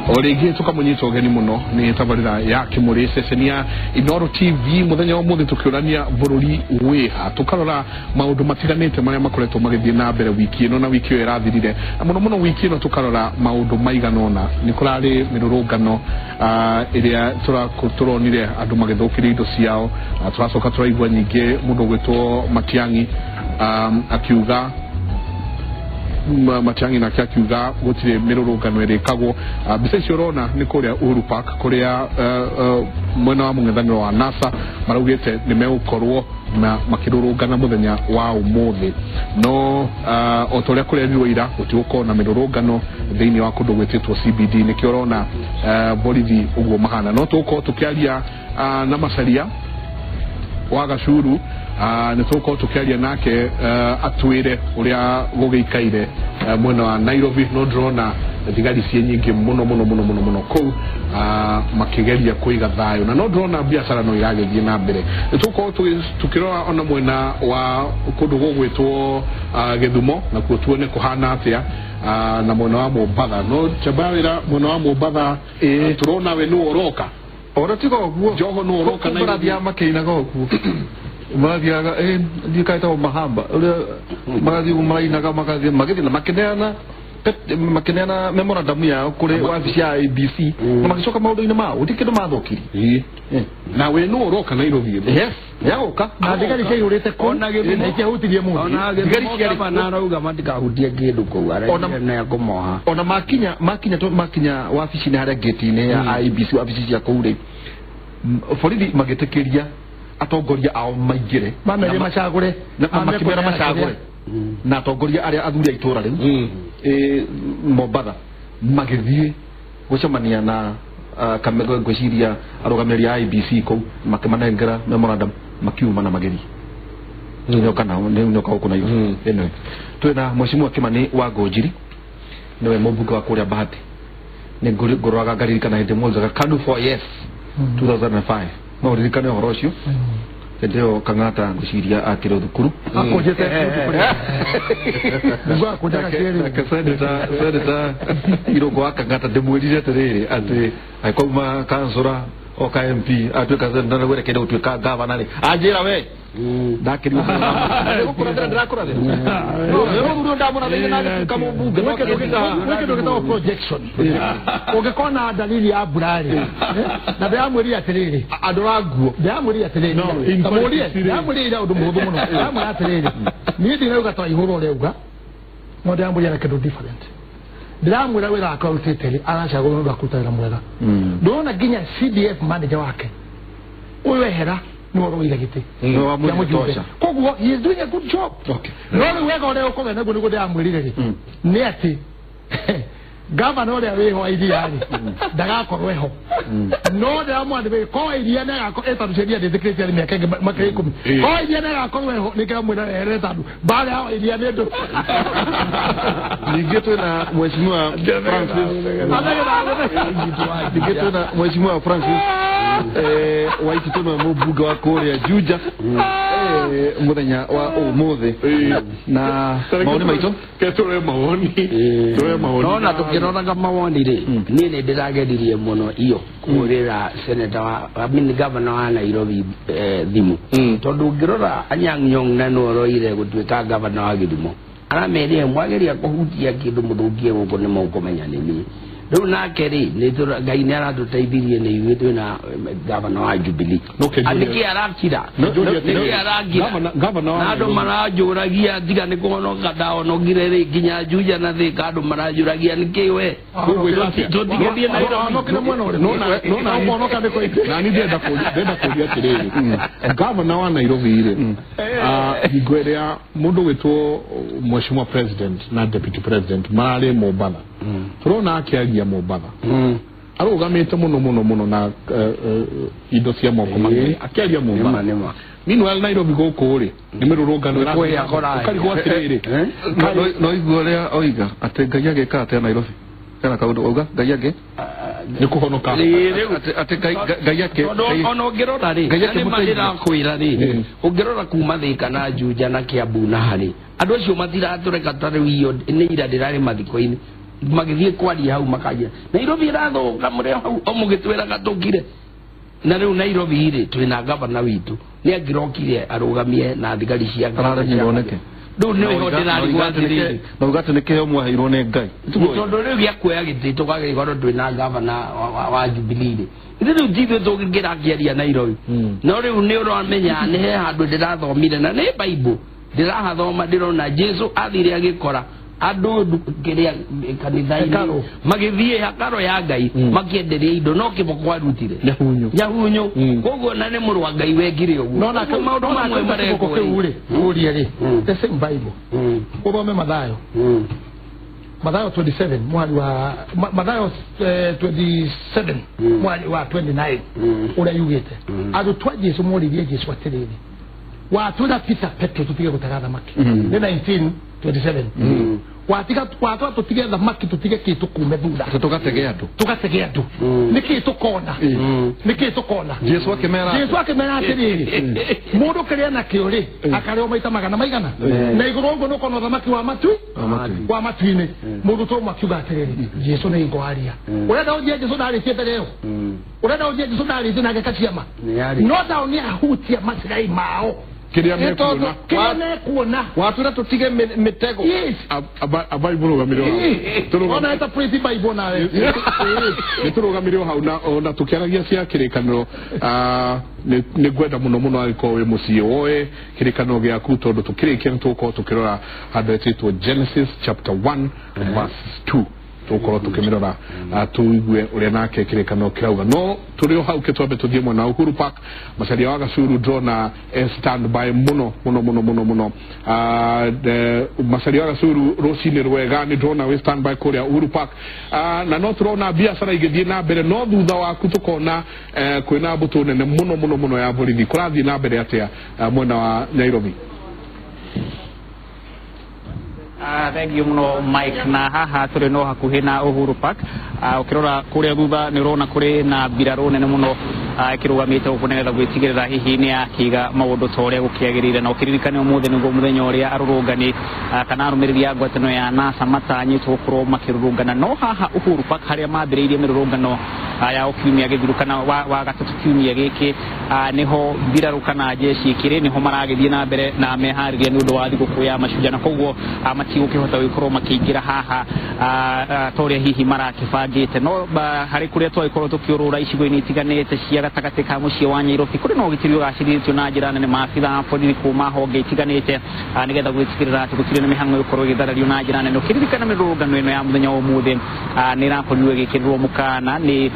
O rĩngĩ tũkamũnyita ũgeni mũno nĩ tabarĩra ya Kĩmũrĩ ceceni ya Inoro TV. Mũthenya wa ũmũthĩ tũkĩũrania bũrũri wĩha, tũkarora maũndũ matiganĩte marĩa makoretwo magĩthiĩ na mbere wiki ĩno na wiki ĩyo ĩrathirire, na mũno mũno wiki ĩno tũkarora maũndũ maigana ũna. Nĩ kũrarĩ mĩrũrũngano ĩrĩa tũronire andũ magĩthũkĩria indo ciao. Tũracoka tũraigua nyingĩ mũndũ ũgwĩtwo Matiang'i akiuga Matiang'i nake akiuga gũtirĩ mĩrũrũngano ĩrĩkagwo. Mbica icio ũrona nĩ kũrĩa Uhuru Park, kũrĩa mwena wa mũng'ethanĩro wa NASA maraugĩte nĩ megũkorwo na makĩrũrũngana mũthenya wa ũmũthĩ, no o ta ũrĩa kũrerirwo ira gũtigũkorwo na mĩrũrũngano thĩinĩ wa kũndũ gwĩtĩtwo CBD. Nĩkĩo ũrona borithi ũguo mahana. No tũgũkorwo tũkĩaria na Macharia wa Gacuru, nĩ tũgũkorwo tũkĩaria nake atwĩre ũrĩa gũgĩikaire mwena wa Nairobi. No ndĩrona thigari ciĩ nyingĩ mũno mũno mũno mũno mũno kũu makĩgeria kũiga thayũ, na no ndĩrona biacara no iragĩthiĩ na mbere. Nĩ tũgũkorwo tũkĩrora ona mwena wa kũndũ gũgwĩtwo Gĩthumo, nakuo tuone kũhana atĩa, na mwena wa Mombatha. No njamba ya wĩra mwena wa Mombatha, tũrona we nĩwe ũroka. Ona tiga ũguo. Joho nĩwe ũroka Nairobi. Marathiaga makĩinaga ũguo, marathiaga ndiũ kaĩtagwo mahamba, ũrĩa marathiĩ ũguo marainaga, magathiĩ magĩthiĩ na makĩneana memorandum yao kũrĩ wabici ya IEBC na magĩcoka maũndũ-inĩ mao, gũtirĩ kĩndũ mathũkirie. Na we nĩwe ũroka Nairobi ĩno. Yes, nĩagũka. Na thigari ciaihũrĩte kũu. Ona Gĩthumo. Na itiahutirie mũndũ. Ona Thigari Gĩthumo ciarĩ gavana arauga matikahutie kĩndũ kũu, Ona- araigire nĩ ekũmoha. Ona makinya wabici-inĩ harĩa gate-inĩ ya IEBC, wabici cia kũu rĩ, borithi magĩtĩkĩria atongoria ao maingĩre. Mamerire Na macagũre. na makĩmera macagũre na atongoria arĩa athuri a itũra rĩu Mombatha magĩthiĩ gũcemania na ngwĩciria arũgamĩrĩri a IEBC kũu, makĩmanengera memorandum, makiuma na magĩthiĩ. Nĩoka nao nĩoka gũkũ Nairobi. Anyway, twĩna Mheshimiwa Kimani wa Ngũnjiri, nĩwe mũmbunge wa kũrĩa Bahati. Nĩ ngũroraga ngaririkana hĩndĩ ĩmwe KANU for Yes 2005, no ũririkane ũhoro ũcio, hĩndĩ ĩyo Kang'ata ngwĩciria akĩrĩ o thukuru. Akũnjĩte. Nĩguo akũnjaga kĩrĩu. Nake Senator Irũngũ wa Kang'ata ndĩmwĩrire atĩrĩrĩ, atĩ agĩkauma kansũra oka MP atuĩka senator na gwerekeire gũtuĩka gavana rĩ, anjĩra we ndakĩrio ndĩrakũrathĩra ndĩrakũrathĩra ndamũrathĩire na agĩtuĩka mũmbunge. Gwĩ kĩndũ gĩtagwo projection. Ũngĩkorwo na dalili ya mbura rĩ, na ndĩramwĩrire atĩrĩrĩ, andũra nguo. Ndĩramwĩrire atĩrĩrĩ, No, in ta mũrie, politics rĩ. Ndĩramwĩrire ũndũ mũhũthũ mũno. Ndĩramwĩra atĩrĩrĩ, niĩ ndinauga ta ihũrwo ũrĩa no ndĩramwĩrire na kĩndũ different. Ndĩramwĩra wĩra wake arutĩte rĩ, aracagũrwo nĩ ũndũ wa kũruta wĩra mwega. Ndĩrona nginya CDF manager wake ũyũ ehera nĩwe ũroire gĩtĩ Nĩwe wamwĩrire kĩa mũjumbe. tosha. Koguo he is doing a good job. No rĩu wega ũrĩa ũkorwo naguo nĩguo ndĩramwĩrire rĩ, nĩ atĩ gavana ũrĩa wĩho iria rĩ ndagakorwo eho, no ndĩramwandĩkĩra ko iria nĩagakorwo ĩtandũ cia iria ndĩtĩkĩrĩte arĩ mĩaka ĩngĩ makĩria 10, ko iria nĩagakorwo eho nĩkĩramwĩra ehere tandũ mbara ya iria nĩ ndũ. Ningĩ twĩna Mheshimiwa Francis, ningĩ twĩna Mheshimiwa Francis Waititũ, nĩwe mũmbunge wa kũrĩa Juja mũthenya wa ũmũthĩ na maoni maitũ. Ke tũrore mawoni, tũrore mawoni. Nona tũkĩroraga mawoni rĩ, niĩ nĩ ndĩrageririe mũno iyo kũhũrĩra senator wa, I mean, governor wa Nairobi thimũ, tondũ ũngĩrora Anyang' Nyong'o na nĩwe ũroire gũtuĩka governor wa Gĩthumo, aramerire mwageria kũhutia kĩndũ mũthũkie gũkũ nĩ mũkũmenya nĩ niĩ. Rĩu nake rĩ, Ngai nĩ aratũteithirie nĩ ithuĩ twĩna governor wa Jubilee. No, kĩnjũria- Nĩkĩ arakira? Kĩnjũria atĩrĩrĩ, Nĩkĩ arakira? Governor wa Na andũ Nairobi. maranjũragia, tiga nĩ kũhonoka ndahonokire rĩ, nginya Juja na Thika andũ maranjũragia nĩkĩ we tũtigĩthiĩ Nairobi. Wahonokire mwena ũrĩkũ? No, Ũkũhonoka nĩ kũ? Na ni ndĩrenda kũria atĩrĩrĩ, gavana wa Nairobi rĩ, hingo ĩrĩa mũndũ gwĩtwo Mheshimiwa President na Deputy President mararĩ Mombatha, tũrona akĩaria Mombatha arũgamĩte mũno mũno mũno na indo cia moko make akĩaria Nĩma. Mombatha. Nĩma. Meanwhile Nairobi gũkũ rĩ nĩ mĩrũrũngano. Nĩ kũhĩa kũrahĩa. Ũkarigwo atĩrĩrĩ, Eh? No igua ũrĩa oiga atĩ Ngai agĩka atĩa Nairobi, hena kaũndũ auga Ngai angĩ nĩ kũhonoka. Ĩĩ, rĩu atĩ Ngai ake tondũ ona ũngĩrora rĩ, Ngai na nĩ ma akĩmũteithia. ndĩrakwĩra rĩ, ũngĩrora kuma Thika na Juja na Kiambu na harĩ andũ acio matiratũreka. Ta rĩu iyo nĩ ira ndĩrarĩ mathiko-inĩ. Magĩthiĩ kwaria hau makanjĩra Nairobi ĩrathũka mũrĩ hau o mũgĩtwĩraga tũkire. Na rĩu Nairobi rĩ twĩna gavana witũ nĩ angĩrokire arũgamie na thigari ciake. Araremirwo nĩkĩ? Rĩu nĩho ndĩrarigwo atĩrĩrĩ. Na uga atĩ nĩ kĩheo mwaheirwo nĩ Ngai. Tondũ rĩu gĩa kuoya gĩtĩ tũkagĩkorwo twĩna gavana wa Jubilee rĩ. Ithuĩ rĩu ti ithuĩ tũngĩrakĩaria Nairobi. No rĩu nĩ ũramenya nĩ he handũ ndĩrathomire na nĩ Bible ndĩrahathoma ndĩrona Jesu athire agĩkora andũ kĩrĩa kanitha-inĩ magĩthiĩ hakaro ya Ngai makĩenderia indo no kĩboko arutire nyahunyu. Koguo na nĩ mũrũ wa Ngai wekire ũguo. No na maũndũ mamwe marekwo kĩu rĩ ũrie rĩ the same Bible ũthome Mathayo Mathayo 27 mwari wa Mathayo 27 mwari wa 29 ũrĩa yugĩte arutwo a Jesu moririe Jesu atĩrĩrĩ watwĩra Peter Petro tũtige gũtega thamaki nĩ 1927 watiga watwa tũtige thamaki tũtige kĩ tũkume thutha tũgatege andũ tũgatege andũ nĩkĩ tũkona nĩkĩ tũkona Jesu akĩmera Jesu akĩmera atĩrĩrĩ mũndũ kĩrĩa nakĩo rĩ akarĩo maita magana maigana na igũrũ ũguo nĩũkona ũthamaki wa matu wa matu-inĩ mũndũ to makiuga atĩrĩrĩ Jesu nĩ hingo aria ũrenda ũnjie Jesu ndarĩtie mbere ĩyo ũrenda ũnjie Jesu ndarĩtie na ageka ciama no tao nĩ ahutia macirai mao kĩrĩa mekuona kĩrĩa mekuona watwĩra tũtige mĩtego. Yes. Abai mũrũgamĩre hau ona eta pretty Bible nawe nĩ tũrũgamĩre hau na ona tũkĩaragia cia kĩrĩkanĩro nĩ ngwenda mũno mũno angĩkorwo wĩ mũciĩ woe kĩrĩkanĩro gĩaku tondũ tũkĩrĩkia nĩ tũgũkorwo tũkĩrora handũ hetĩtwo Genesis chapter 1 verse 2 tũgũkorwo tũkĩmĩrora tũigue ũrĩa nake kĩrĩkanĩro kĩrauga no tũrĩ o hau kĩtwambe tũthiĩ mwena wa Uhuru Park Macharia wa Gacuru ndĩrona standby mũno mũno mũno mũno mũno Macharia wa Gacuru rũcinĩ rwega nĩ ndĩrona wĩ standby kũrĩa Uhuru Park na no tũrona biacara igĩthiĩ na mbere no thutha waku tũkona kwĩna mbũtũ nene mũno mũno mũno ya borithi kũrathiĩ na mbere atĩa mwena wa Nairobi? Thank you muno Mike na haha tũrĩ no hakuhĩ na Uhuru Park ũkĩrora kũrĩa thutha nĩ ũrona kũrĩ na mbirarũ nene mũno ĩkĩrũgamĩte gũkũ nĩgetha gwĩtigĩrĩra hihi nĩ yakiga maũndũ ta ũrĩa gũkĩagĩrĩire na ũkĩririkane ũmũthĩ nĩguo mũthenya ũrĩa arũrũngani kana arũmĩrĩri a ngwatanĩro ya NASA matanyĩtwo gũkorwo makĩrũrũngana no haha Uhuru Park harĩa mambĩrĩirie mĩrũrũngano ya kiumia gĩthiru kana wa gatatũ kiumia gĩkĩ nĩho mbirarũ kana jeshi ĩkĩrĩ nĩho maragĩthiĩ na mbere na meharĩria nĩ ũndũ wa thigũkũ ya mashujaa na koguo matigũkĩhota gũkorwo makĩingĩra haha ta ũrĩa hihi marakĩbangĩte no harĩ kũrĩa twagĩkorwo tũkĩũrũra icigo-inĩ itiganĩte cia gatagatĩ ka mũciĩ wa Nairobi kũrĩ na ũgitĩri ũgacĩrithĩtio na njĩra nene maabitha a borithi kuma honge itiganĩte nĩgetha gwĩtigĩrĩra atĩ gũtirĩ na mĩhang'o ĩgũkorwo ĩgĩtharario na njĩra nene ũkĩririkana mĩrũrũngano ĩno ya mũthenya wa ũmũthĩ nĩ ĩrakorirwo ĩgĩkĩrĩrwo mũkana nĩ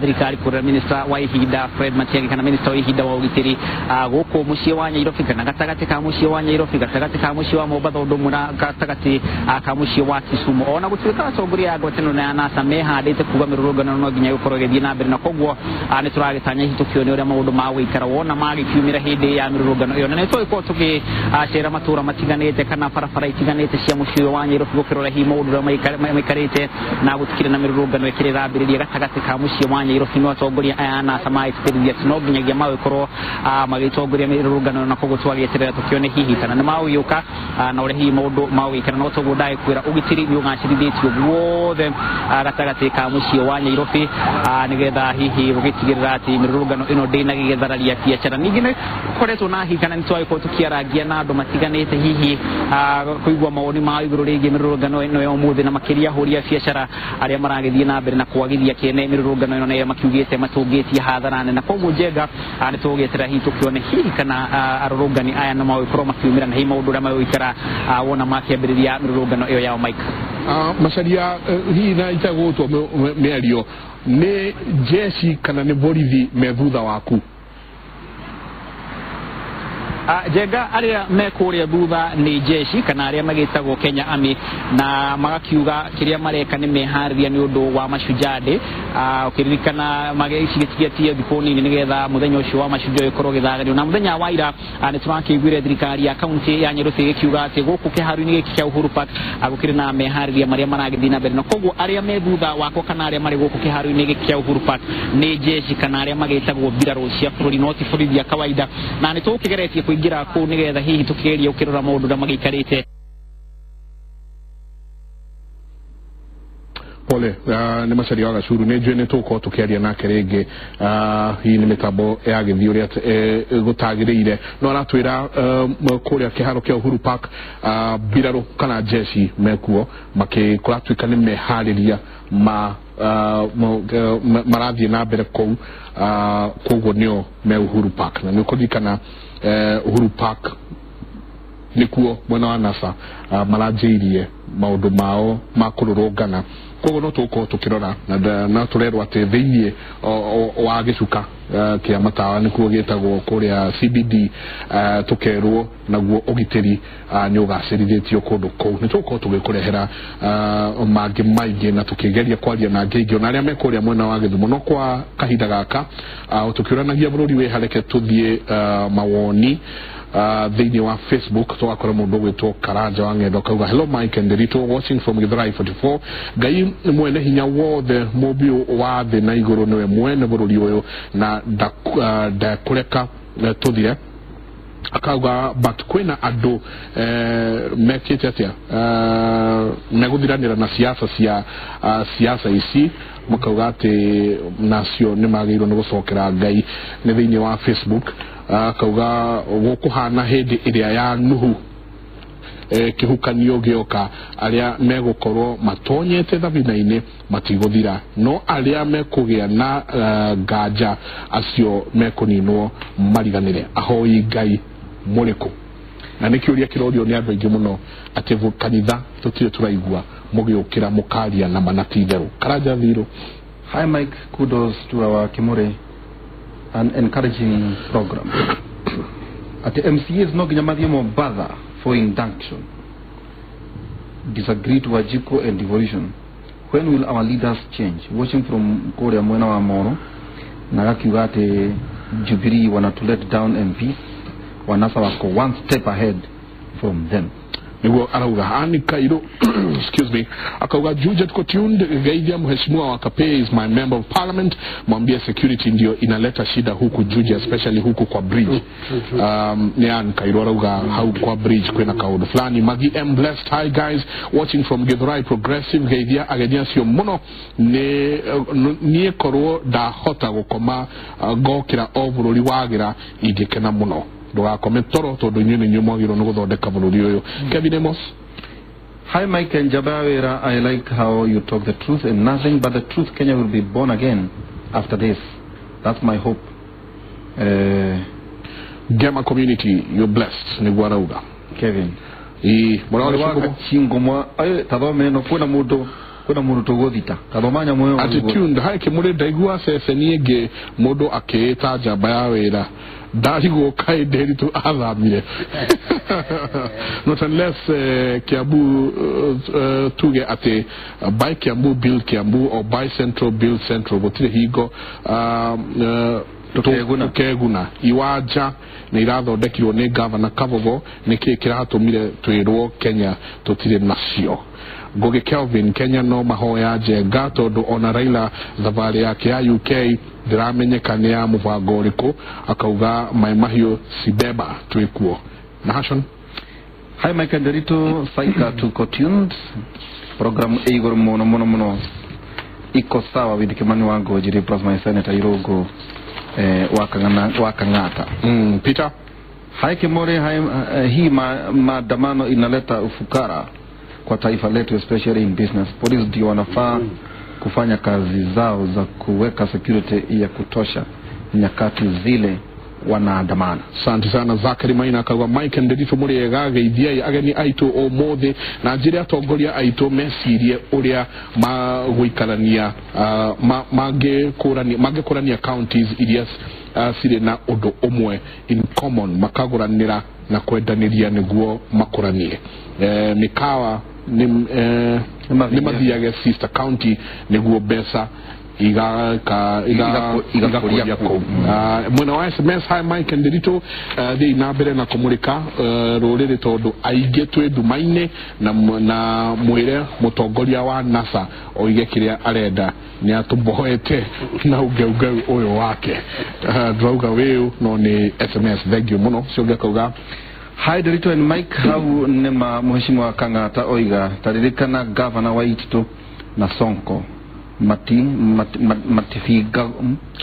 thirikari kũrĩa minister wa ihinda Fred Matiang'i kana minister wa ihinda wa ũgitĩri gũkũ mũciĩ wa Nairobi kana gatagatĩ ka mũciĩ wa Nairobi gatagatĩ ka mũciĩ wa Mombatha ũndũ ũmwe na gatagatĩ ka mũciĩ wa Kisumu ona gũtuĩka atongoria a ngwatanĩro ya NASA mehandĩte kuga mĩrũrũngano no nginya ĩgũkorwo ĩgĩthiĩ na mbere na koguo nĩ tũragĩtanya hihi tũkĩone ũrĩa maũndũ ma gũikara wona magĩkiumĩra hĩndĩ ya mĩrũrũngano ĩyo na nĩ tũgĩkorwo tũgĩcera matũra matiganĩte kana barabara itiganĩte cia mũciĩ wa Nairobi gũkĩrora hihi maũndũ ũrĩa maikarĩte na gũtikĩrĩ na mĩrũrũngano ĩkĩrĩ ĩrambĩrĩria gatagatĩ ka mũciĩ wa Nairobi no atongoria aya a NASA magĩtĩtĩrithia atĩ no nginyagia magĩkorwo magĩtongoria mĩrũrũngano na koguo twagĩeterera tũkĩone hihi kana nĩ magũgĩũka na ũrĩa hihi maũndũ magũgĩikara no toguo ndagĩkwĩra ũgitĩri nĩ ũgacĩrithĩtio guothe gatagatĩ ka mũciĩ wa Nairobi nĩgetha hihi gũgĩtigĩrĩra atĩ mĩrũrũngano ĩno ndĩnagĩgĩthararia biacara ningĩ nĩ koretwo na hihi kana nĩ twagĩkorwo tũkĩarangia na andũ matiganĩte hihi kũigua mawoni mao igũrũ rĩgiĩ mĩrũrũngano ĩno ya ũmũthĩ na makĩria ahũri a biacara arĩa maragĩthiĩ na mbere na kwagithia kĩene mĩrũrũngano ĩno na makiugĩte matũngĩtie hathara nene na koguo Njenga nĩ tũgũgĩeterera hihi tũkĩone hihi kana arũrũngani aya no magũgĩkorwo makiumĩra na hihi maũndũ ũrĩa magũgĩikara wona makĩambĩrĩria mĩrũrũngano ĩyo yao Mike. Macharia hihi na itagũtwo mĩario nĩ jeshi kana nĩ borithi me thutha waku? Njenga arĩa me kũrĩa thutha nĩ jeshi kana arĩa magĩtagwo Kenya Army na magakiuga kĩrĩa mareka nĩ meharĩria nĩ ũndũ wa Mashujaa Day ũkĩririkana magĩcigĩtigĩtie thikũ nini nĩgetha mũthenya ũcio wa Mashujaa ũkorwo ũgĩthaganio na mũthenya wa ira nĩ tũrakĩiguire thirikari ya kaunti ya Nairobi ĩgĩkiuga atĩ gũkũ kĩharo-inĩ gĩkĩ kĩa Uhuru Park gũkĩrĩ na meharĩria marĩa maragĩthiĩ na mbere na koguo arĩa me thutha wakwa kana arĩa marĩ gũkũ kĩharo-inĩ gĩkĩ kĩa Uhuru Park nĩ jeshi kana arĩa magĩtagwo mbirarũ cia bũrũri no ti borithi ya kawaida na nĩ tũgũkĩgeretie kũingĩra kũu nĩgetha hihi tũkĩgeria gũkĩrora maũndũ ũrĩa magĩikarĩte. Pole nĩ Macharia wa Gacuru nĩ njũĩ nĩ tũgũkorwo tũkĩaria nake rĩngĩ. Hihi nĩ mĩtambo ya gĩthiĩ ũrĩa gũtagĩrĩire, no aratwĩra kũrĩa kĩharo kĩa Uhuru Park mbirarũ kana jeshi mekuo makĩkũratuĩka nĩ meharĩria ma marathiĩ na mbere kũu, koguo nĩo me Uhuru Park. Na nĩ ũkũririkana Uhuru Park nĩkuo mwena wa NASA maranjĩirie maũndũ mao ma kũrũrũngana, koguo no tũgũkorwo tũkĩrora na tũrerwo atĩ thĩiniĩ wa gĩcuka kĩa matawa nĩkuo gĩtagwo kũrĩa CBD, tũkerwo naguo ũgitĩri nĩ ũgacĩrithĩtio kũndũ kũu. Nĩ tũgũkorwo tũgĩkũrehera mangĩ maingĩ na tũkĩgeria kwaria na angĩ aingĩ ona arĩa me kũrĩa mwena wa Gĩthumo. No kwa kahinda gaka tũkĩũranagia bũrũri wĩ hareke tũthiĩ mawoni thĩinĩ wa Facebook. Tũgakora mũndũ ũgwĩtwo Karanja wa Ng'endo akauga, "Hello Mike and Nderitu, watching from Githurai 44. Ngai mwene hinya wothe, mũmbi wa thĩ na igũrũ, nĩwe mwene bũrũri ũyũ na ndakũreka tũthire." Akauga but kwĩna andũ mekĩte atĩa, megũthiranĩra na siasa cia siasa ici, makauga atĩ nacio nĩ magĩrĩirwo nĩ gũcokera Ngai. Nĩ thĩinĩ wa Facebook. Akauga gũkũhana hĩndĩ ĩrĩa ya Nuhu, kĩhukanio gĩoka, arĩa megũkorwo matonyete thabina-inĩ matigũthira, no arĩa mekũgĩa na nganja acio mekũninwo mariganĩre. Ahoi Ngai mũrĩkũ? Na nĩ kĩũria kĩrorio nĩ andũ aingĩ mũno atĩ kanitha tũtirĩ tũraigua mũgĩũkĩra mũkaria na mana ti itherũ. Karanja Thirũ. Hi Mike, kudos to our Kimore, an encouraging program. At MCAs no nginya mathiĩ Mombatha for induction. Disagree to Wajiko and devolution. When will our leaders change? Watching from kũrĩa mwena wa Moro, na gakiuga atĩ Jubilee wana to let down MPs, wanasa wako one step ahead from them. Niguo arauga. Ani Kairo, excuse me, akauga, "Juja tuko tuned. Geithia mheshimiwa wa Kape is my member of parliament, mwambie security ndio inaleta shida huku Juja, especially huku kwa bridge." Ni Ann Kairo arauga hau kwa bridge kwina kaundu fulani. Magi M Blessed, "Hi guys, watching from Githurai Progressive. Geithia ageni acio muno. Ni niĩ korwo ndahota gũkoma ngokĩra o bũrũri wagĩra ingĩkena mũno." Ndũgakome toro tondũ inyuĩ nĩ inyuĩ mwagĩrĩirwo nĩ gũthondeka bũrũri ũyũ. Kevin Amos. Hi Mike and Jabawera, I like how you talk the truth and nothing but the truth. Kenya will be born again after this. That's my hope. Gema community, you're blessed, nĩguo arauga. Kevin. Ĩĩ, mũrawa Gachingomwa, ayo tathome no kwĩna mũndũ kwĩna mũndũ tũgũthita tathoma nyamũ ĩyo. Attitude hai Kimuri, ndaigua ceceni ĩngĩ mũndũ akĩĩta njamba ya wĩra, ndarigwo kaĩ Nderitu athamire. Not unless Kiambu tuge atĩ buy Kiambu build Kiambu or buy Central build Central, gũtirĩ hingo tukeguna. Iwanja nĩ irathondekirwo nĩ Governor Kabogo, nĩkĩ kĩratũmire twĩrwo Kenya tũtirĩ nacio? Ngugi Kelvin, Kenya no mahoya njenga tondũ ona Raila thabarĩ yake ya UK ndĩramenyeka nĩ ya mũbango ũrĩkũ. Akauga Mai Mahiũ Sibeba twĩkuo. Nahashon. Hi Mike and Nderitu, Saika tuko tuned. Program igũrũ mũno mũno mũno, iko sawa with Kimani wangu Jiri plus my senator Irogo wa Kang'ata. Peter. Hi Kimore, hi, hii maandamano inaleta ufukara kwa taifa letu, especially in business. Polisi ndio wanafaa kufanya kazi zao za kuweka security ya kutosha nyakati zile wanaandamana. Asante sana. Zakari Maina akauga, "Mike Nderitu mũrĩega, geithiai ageni aitũ ũmũthĩ na njĩre atongoria aitũ mecirie ũrĩa magũikarania mangĩkũrania counties iria cirĩ na ũndũ ũmwe in common, makagũranĩra na kwendanĩria nĩguo makũranie mĩkawa nĩ mathiage sister county nĩguo mbeca igakũria kũu." Mwena wa SMS, "Hi Mike and Nderitu, thiĩ na mbere na kũmũrĩka rũrĩrĩ tondũ aingĩ twĩ nduma-inĩ, na mwĩre mũtongoria wa NASA oige kĩrĩa arenda, nĩ atũmboete na ũngeungeu ũyũ wake." Ndĩrauga wĩũ no nĩ SMS. Thank you mũno. Ũcio ũngĩ akauga, Hi Nderitu and Mike, hau nĩma mheshimiwa Kang'ata oiga taririkana governor wa Ititu na Sonko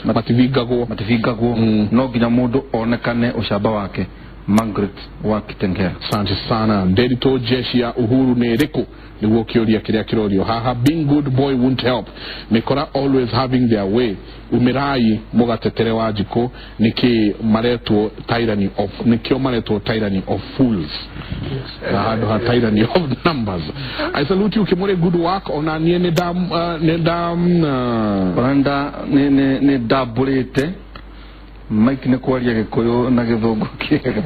mativigagwo no nginya mundu onekane ucamba wake. Margaret wa Kitengela. Asante sana. Nderito jeshi ya Uhuru nĩ ĩrĩkũ? Nĩguo kĩũria kĩrĩa kĩrorio haha. Being good boy won't help. Mikora always having their way. Umirai mũgatetere Wanjikũ nĩkĩ maretwo tyranny of, nĩkĩo maretwo tyranny of fools. Na handũ ha tyranny of numbers. I salute you Kimuri, good work. Ona niĩ nĩ ndambũrĩte Mike nĩ kwaria Gĩkũyũ na Gĩthũngũ kĩega.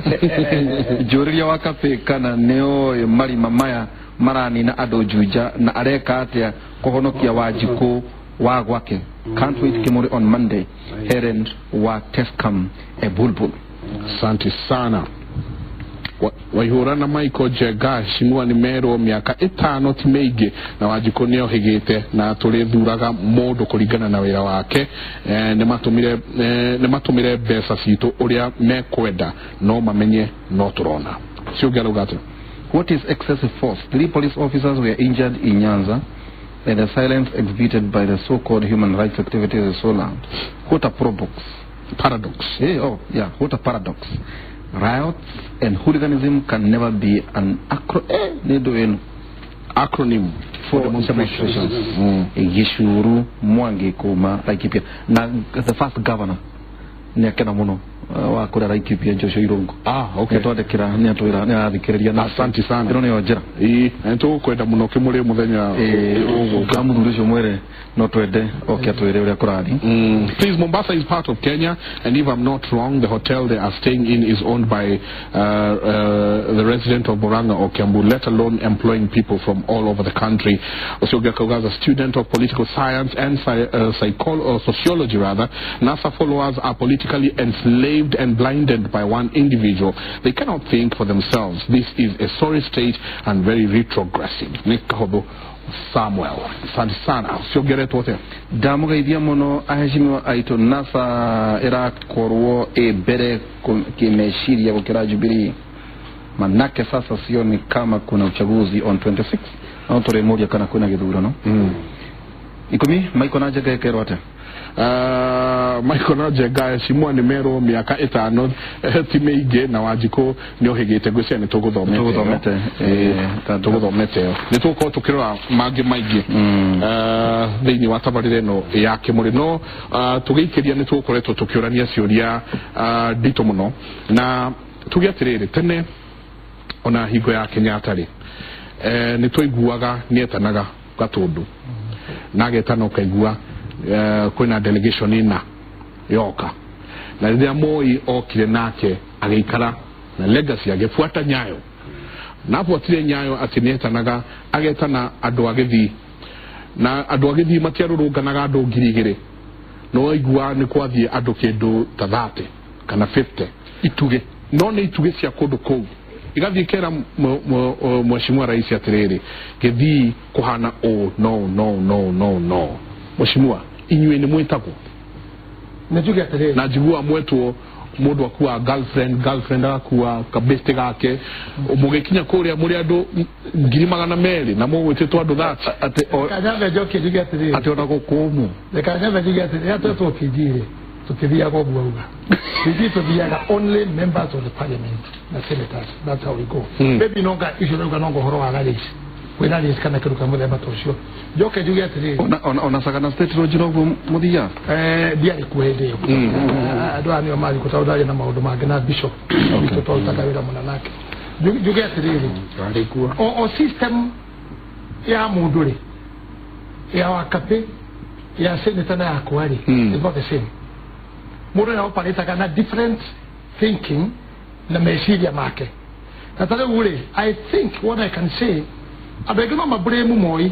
Njũrĩria wa Kabĩ kana nĩoĩ marima maya maranina andũ Juja na areka atĩa kũhonokia Wanjikũ wa gwake. Can't wait Kimuri on Monday. Helen wa Tescam Ebulbul. Asante sana. Waihura na Michael Jega Shimua ni merwo miaka 5 ti mĩingĩ na Wanjikũ nĩohĩgĩte na tũrĩthuraga mũndũ kũringana na wĩra wake. Nĩmatũmĩre mbeca citũ ũrĩa mekwenda no mamenye no tũrona. Ũcio arauga atĩa? What is excessive force? 3 police officers were injured in Nyanza and the silence exhibited by the so-called human rights activities is so loud. What a paradox. What a paradox. Riots and hooliganism can never be an acronym for demonstrations. Gishuru Mwangi kuma Laikipia. Na the first governor ni akena muno wa kuria Laikipia Joshua Irungu. Okay. Nĩatwandĩkĩra nĩatwĩra nĩarathikĩrĩria na asante sana. Ĩno nĩyo njĩra. Nĩtũgũkwenda mũno Kĩmũrĩ mũthenya ũgũka mũthuri ũcio mwere no twende oke atwĩre ũrĩa kũrathiĩ. Please, Mombasa is part of Kenya, and if I'm not wrong, the hotel they are staying in is owned by the resident of Murang'a or Kiambu, let alone employing people from all over the country. Osioga Kauga is a student of political science and sociology rather. NASA followers are politically enslaved and blinded by one individual. They cannot think for themselves. This is a sorry state and very retrogressive. Nick Kahobo Samuel. Asante sana. Usiogeretwo atĩa? Ndamũgeithia mũno aheshimiwa aitũ. NASA ĩrakorwo ĩ mbere kĩmeciria gũkĩra Jubilee, manake sasa sioni kama kuna uchaguzi on 26. No tũrĩmũria kana kwĩna gĩthurano. 10 Michael na Njenga ĩkerwo atĩa? Michael na Njenga Shimua nĩ merwo mĩaka 5 ti mĩingĩ na Wanjikũ nĩohĩgĩte. Ngwĩciria nĩ tũgũthomete ĩyo. Nĩ tũgũkorwo tũkĩrora mangĩ maingĩ thĩinĩ wa tabarĩra ĩno ya Kĩmũrĩ, no tũgĩikĩria nĩ tũgũkoretwo tũkĩũrania ciũria nditũ mũno na tuge atĩrĩrĩ, tene ona hingo ya Kenyatta rĩ, nĩ twaiguaga nĩetanaga Gatũndũ na agetana ũkaigua kwĩna delegation ĩna yoka, na rĩrĩa Moi okire nake agĩikara na legacy agĩbuata Nyayo, na abuatire Nyayo atĩ nĩetanaga agetana andũ a Gĩthii, na andũ a Gĩthii matiarũrũnganaga andũ 2,000, no waigua nĩ kwathiĩ andũ kĩndũ ta 30 kana 50 itugĩ, no nĩ itugĩ cia kũndũ kũu igathiĩ kera mheshimiwa rais atĩrĩrĩ, Gĩthii kũhana ũũ, no no no no no. Mheshimiwa, inyuĩ nĩ mwĩtagwo? Nĩ njuge atĩrĩrĩ, na njigua mwetwo mũndũ akua girlfriend agakua kabeste gake, mũgĩkinya kũrĩa mũrĩ andũ 200,000 na mũgwĩtĩtwo andũ 30. Atĩ nyambe njokie njuge atĩrĩrĩ, atĩ ona gũkũmũ reka nyambe njuge atĩrĩrĩ, twetwo PG rĩ tũtithiaga ũguo auga. PG tũthiaga only members of the parliament na senators, that's how we go. Maybe nonga icio rauga nonga ũhoro wa rallies, kwĩna rallies kana kĩndũ kĩa mũthemba ta ũcio. Njoke njuge atĩrĩrĩ, ona Sagana State Lodge noguo mũthiaga? Ndiarĩ kuo hĩndĩ ĩyo, andũ aya nĩo marĩ kuo tondũ ndarĩ na maũndũ mangĩ na bishop witũ twarutaga wĩra mũna nake. Njuge atĩrĩrĩ, o system ya mũndũ rĩ, ya Wakapĩ, ya senator na yakwa rĩ, is not the same. Mũndũ nĩ operataga na different thinking na meciria make. Na ta rĩu rĩ, I think what I can say, andũ aingĩ no mablame Moi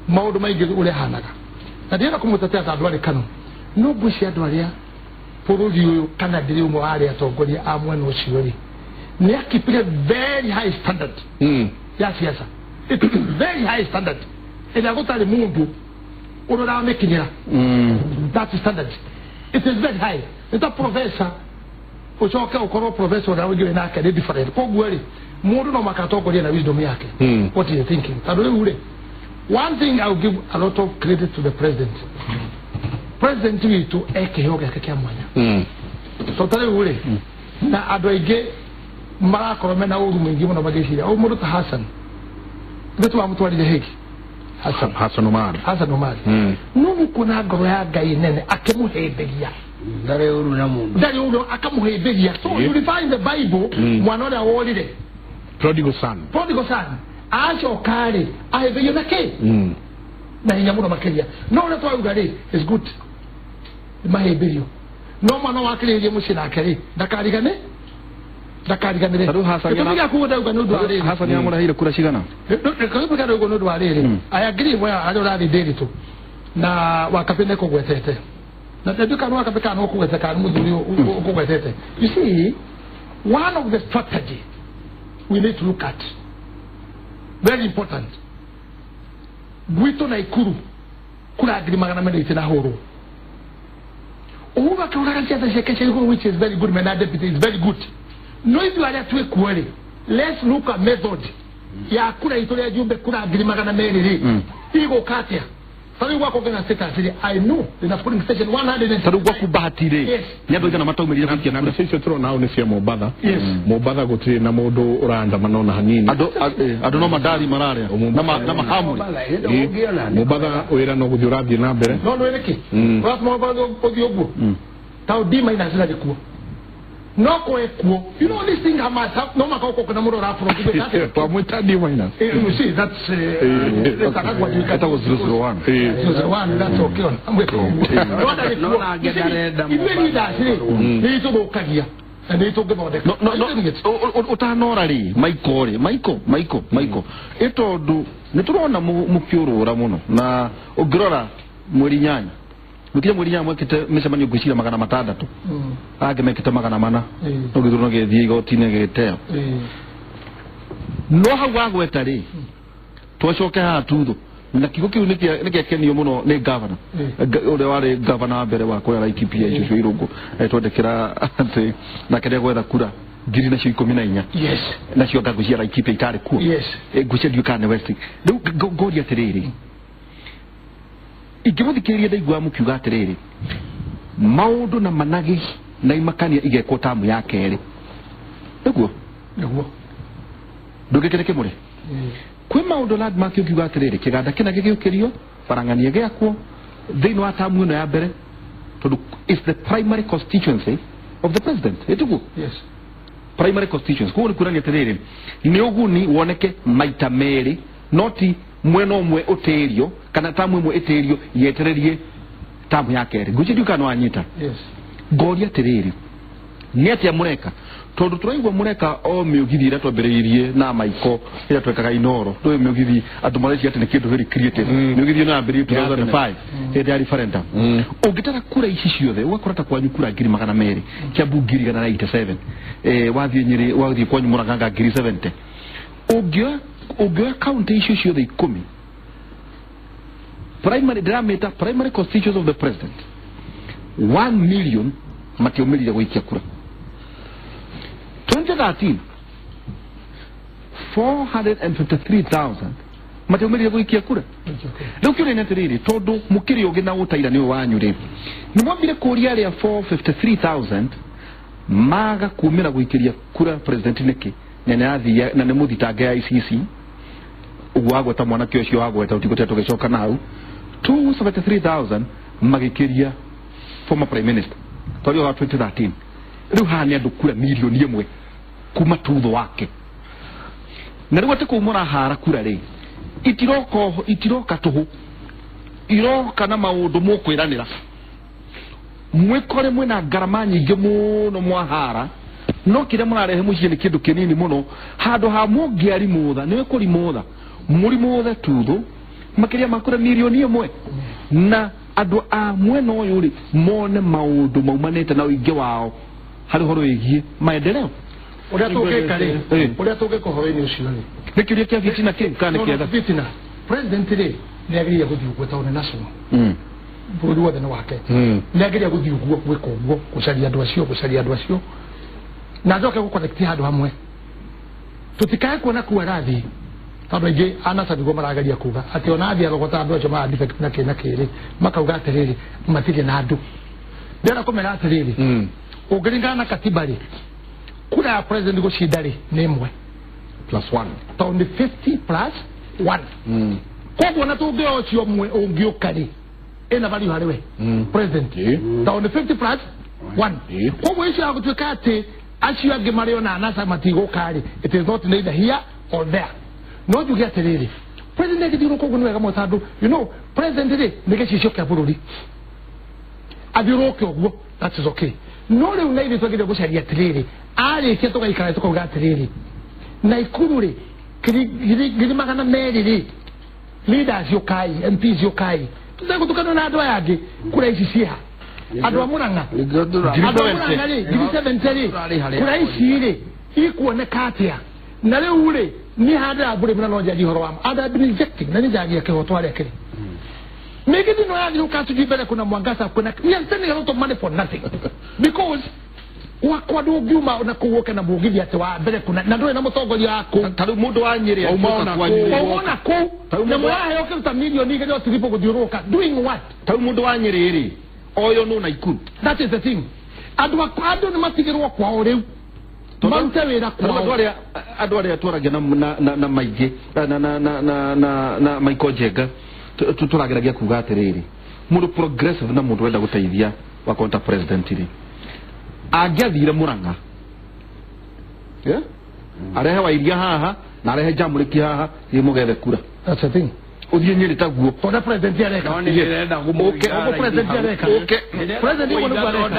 maũndũ maingĩ ũrĩa ahanaga, na ndĩrenda kũmũtetea ta andũ arĩ Kanu, no ngwĩciria andũ arĩa bũrũri ũyũ kana ndĩrĩ ũmwe wa arĩa atongoria a mwena ũcio rĩ, nĩ akipire very high standard ya siasa. It is very high standard ĩrĩa gũtarĩ mũndũ ũrĩa ũramĩkinyĩra. That standard, it is very high. Nĩ ta professor ũcoke ũkorwo professor ũrĩa ũngĩ wĩ nake nĩ different. Koguo rĩ, mũndũ no makatongoria na wisdom yake. What is he thinking? Tondũ rĩu rĩ, One thing I will give a lot of credit to the president. President witũ e kĩheo gĩake kĩa mwanya. To ta rĩu rĩ, na andũ aingĩ marakorwo mena ũru mũingĩ mũno magĩciria o mũndũ ta Hassan nĩ twamũtwarire Hague. Hassan Omar. Hassan Omar. No mũkuona ngoro ya Ngai nene akĩmũhĩmbĩria. Ndarĩ ũru na mũndũ. Ndarĩ ũru akamũhĩmbĩria. So you find the Bible mwana ũrĩa worire. Prodigal son. Prodigal son. Acoka rĩ ahĩmbĩrio na kĩ? Na hinya mũno makĩria. No ũrĩa twauga rĩ is good. Mahĩmbĩrio. No mwana wakĩrĩrie mũciĩ nake rĩ ndakarigane. Ndakariganĩre. Gĩtũmi gĩa kuga ndauga nĩ ũndũ wa rĩrĩ. Hassan nĩamũreheire kura cigana? Gĩtũmi kĩa ndauga nĩ ũndũ wa rĩrĩ. Aya ngiri ĩmwe arĩa ũrathiĩ Ndĩritũ na Wakabĩ nĩkũgwetete. Na ndiũĩ kana Wakabĩ kana nĩũkũgwetete kana nĩ mũthuri ũkũgwetete. You see, one of the strategy we need to look at, very important, gwitũ Naikuru kura 200,000 itinahũrwo. Uhuru akĩhũraga ciaca ciake cia igũrũ, which is very good, mena deputy is very good. No ithuĩ arĩa twĩ kuo rĩ, let's look at method ya kura itũ rĩa jumbe kura 200,000 rĩ igũka atĩa? Ta rĩu gwakwa ngena status rĩ, I know ndĩna polling station 100. Ta rĩu gwaku Bahati rĩ, nĩ andũ aigana mataumĩrire gũikia kura? Mbeca icio tũrona hau nĩ cia Mombatha. Mombatha gũtirĩ na mũndũ ũraandamana ona hanini. Andũ no mandari mararĩa na mahamuri. Mombatha wĩra no gũthiĩ ũrathiĩ na mbere. No nĩ nĩkĩ? Ũratũma Mombatha ũthiĩ ũguo? Ta D minus ĩrathiĩ kuo. No kuo. You know this thing Hamas no makoko kuna mũndũ ũraprofit. Twamwĩta D minus. You see that's etagwo 001. 001 that's okay on. No na ndarenda. Ithuĩ leaders rĩ nĩ tũthũkagia na nĩ tũngĩthondeka. No ũtanora rĩ Michael rĩ Michael ĩ tondũ nĩ tũrona mũkĩũrũra mũno na ũngĩrora mweri 8 mukinya mweri 8 mwekĩte mĩcemanio ngwĩciria 600 angĩ mekĩte 400 no gĩthurano gĩthiĩ igoti-inĩ gĩgĩteo. No hau wagweta rĩ twacoke haha tutho na kiugo kĩu nĩgĩakenio mũno nĩ gavana ũrĩa warĩ gavana wa mbere wa kũrĩa Laikipia Joshua Irũngũ twandĩkĩra atĩ nake nĩegwetha kura 14,000. Yes. Nacio anga ngwĩciria Laikipia itarĩ kuo. Yes. Ngwĩciria ndiũĩ kana nĩ West. Rĩu ngoria atĩrĩrĩ, ingĩmũthikĩrĩria ndaiguaga mũkiuga atĩrĩrĩ, maũndũ na managĩ na imakania igekwo tamu ya kerĩ. Nĩguo? Nĩguo. Ndũngĩkĩre kĩmũrĩ? Kwĩ maũndũ landmark ũngiuga atĩrĩrĩ, kĩganda kĩna gĩgĩũkĩrio, barang'ania gĩakwo thĩinĩ wa tamu ĩno ya mbere, tondũ it's the primary constituency of the president. Ĩtiguo? Yes. Primary constituency. Koguo nĩ kuonania atĩrĩrĩ, nĩ ũguni woneke maita merĩ, no ti mwena ũmwe ũtĩrio kana tamu ĩmwe ĩtĩrio yetererie tamu ya kerĩ. Ngwĩciria ndiũĩ kana nĩwanyita. Yes. Ngoria atĩrĩrĩ, nĩ atĩa mũreka? Tondũ tũraigua mũreka o mĩũgithi ĩrĩa twambĩrĩirie na Maiko ĩrĩa twekaga Inoro. Ndũĩ mĩũgithi andũ mareciria atĩ nĩ kĩndũ very creative. Mĩũgithi ĩno yambĩrĩirie 2005 hĩndĩ ya referendum. Ũngĩtara kura ici ciothe ũgakora ta kwanyu kura 200,000, Kiambu 187, wathiĩ Nyĩrĩ, wathiĩ kwanyu Mũrang'a 70. Ũngĩoya kaunti icio ciothe 10, primary ndĩramĩta primary constituents of the president 1 million matiaumĩrire gũikia kura. 2013 453,000 matiaumĩrire gũikia kura. Rĩu kĩũria nĩ atĩrĩrĩ, tondũ mũkĩrĩ ũgĩ na ũtaira nĩ ũyũ wanyu rĩ, nĩ mwambire kũria arĩa 453,000 maga kumĩra gũikĩria kura president nĩkĩ? Na nĩ na nĩ mũthitange ya ICC ũguo wagweta mwanake ũcio wagweta ũtigũte tũgĩcoka na hau 273,000 magĩkĩria former prime minister twarĩ wa 2013. Rĩu haha nĩ andũ kura 1 million kuma tutho wake. Na rĩu atĩ kũu mũrahara kura rĩ, itiroka tũhũ, iroka na maũndũ mũkwĩranĩra. Mwĩkore mwĩna ngarama nyingĩ mũno mwahara, no kĩrĩa mũrarehe mũciĩ nĩ kĩndũ kĩnini mũno. Handũ ha mũngĩarimũtha, nĩwe kũrimũtha, mũrimũthe tutho makĩria ma kura 1 million. Na andũ a mwena ũyũ rĩ mone maũndũ maumanĩte na ũingĩ wao harĩ ũhoro wĩgiĩ maendeleo. Ũrĩa tũngĩka rĩ, ũrĩa tũngĩka ũhoro-inĩ ũcio rĩ, nĩ kĩũria kĩa fitina kĩu kana nĩ kĩega? Fitina. President rĩ nĩ agĩrĩire gũthiĩ ũguo tondũ nĩ national. Bũrũri wothe nĩ wake. Nĩ agĩrĩire gũthiĩ ũguo gwĩka ũguo, gũcaria andũ acio, gũcaria andũ acio. Na njoke gũconnect handũ hamwe. Tũtikae kuona kuu arathiĩ. Tondũ aingĩ anasa nĩguo marageria kuga atĩ ona athiĩ arogota andũ acio mara defect na kĩ na kĩrĩ makauga atĩrĩrĩ matirĩ na andũ. Ndĩrenda kũmera atĩrĩrĩ ũngĩringana na katiba rĩ kura ya president gũcinda rĩ nĩ ĩmwe plus 1 tondũ nĩ 50 plus 1. Koguo na tũngĩoya ũcio ũmwe ũngĩũka rĩ ĩna value harĩ we president tondũ nĩ 50 plus 1. Koguo icio ya gũtuĩka atĩ acio angĩ marĩ ona anasa matigũka rĩ it is not neither here or there. No njuge atĩrĩrĩ president agĩthiũrũrũka ũguo nĩ wega mũno tondũ you know president rĩ nĩ gĩcicio kĩa bũrũri athiũrũrũke ũguo that is okay. No rĩu na ithuĩ twagĩrĩire gũcaria atĩrĩrĩ arĩkia tũgaikara tũkauga atĩrĩrĩ Naikuru rĩ 200,000 rĩ leaders yũkai MPs yũkai tũtegũtukana na andũ aya angĩ kura ici ciĩha andũ a Murang'a andũ a Murang'a rĩ 70 rĩ kura ici rĩ ikuoneka atĩa na rĩu rĩ niĩ handĩra mbũrĩ mũno no njarie ũhoro wa ma and I've been rejecting na nĩ njagia kĩhoto harĩa kĩrĩ. Mĩgithi no yathiũka sijui mbere kuna mwangaza kuna we are spending a lot of money for nothing because wakwa ndũngiuma na kũu ũke na mũgithi atĩ wa mbere kuna na ndũrĩ na mũtongoria waku ta rĩu mũndũ wa Nyĩrĩ auma kũu na mũraheo kĩruta milioni igĩrĩ o tiribu gũthiũrũrũka doing what? Ta rĩu mũndũ wa Nyĩrĩ rĩ oyo nũ Naikuru. That is the thing. Andũ andũ nĩ matigĩrwo kwao rĩu marute wĩra kwao. Andũ arĩa twaragia na maingĩ na Michael Njenga tũrageragia kuga atĩrĩrĩ mũndũ progressive na mũndũ wenda gũteithia wa counter president rĩ angĩathire Murang'a arehe wairia haha na arehe Jamũrĩki haha thiĩ mũgethe kura. That's the thing. Ũthiĩ Nyĩrĩ taguo tondũ president areka ũguo president areka president ũguo nĩguo areka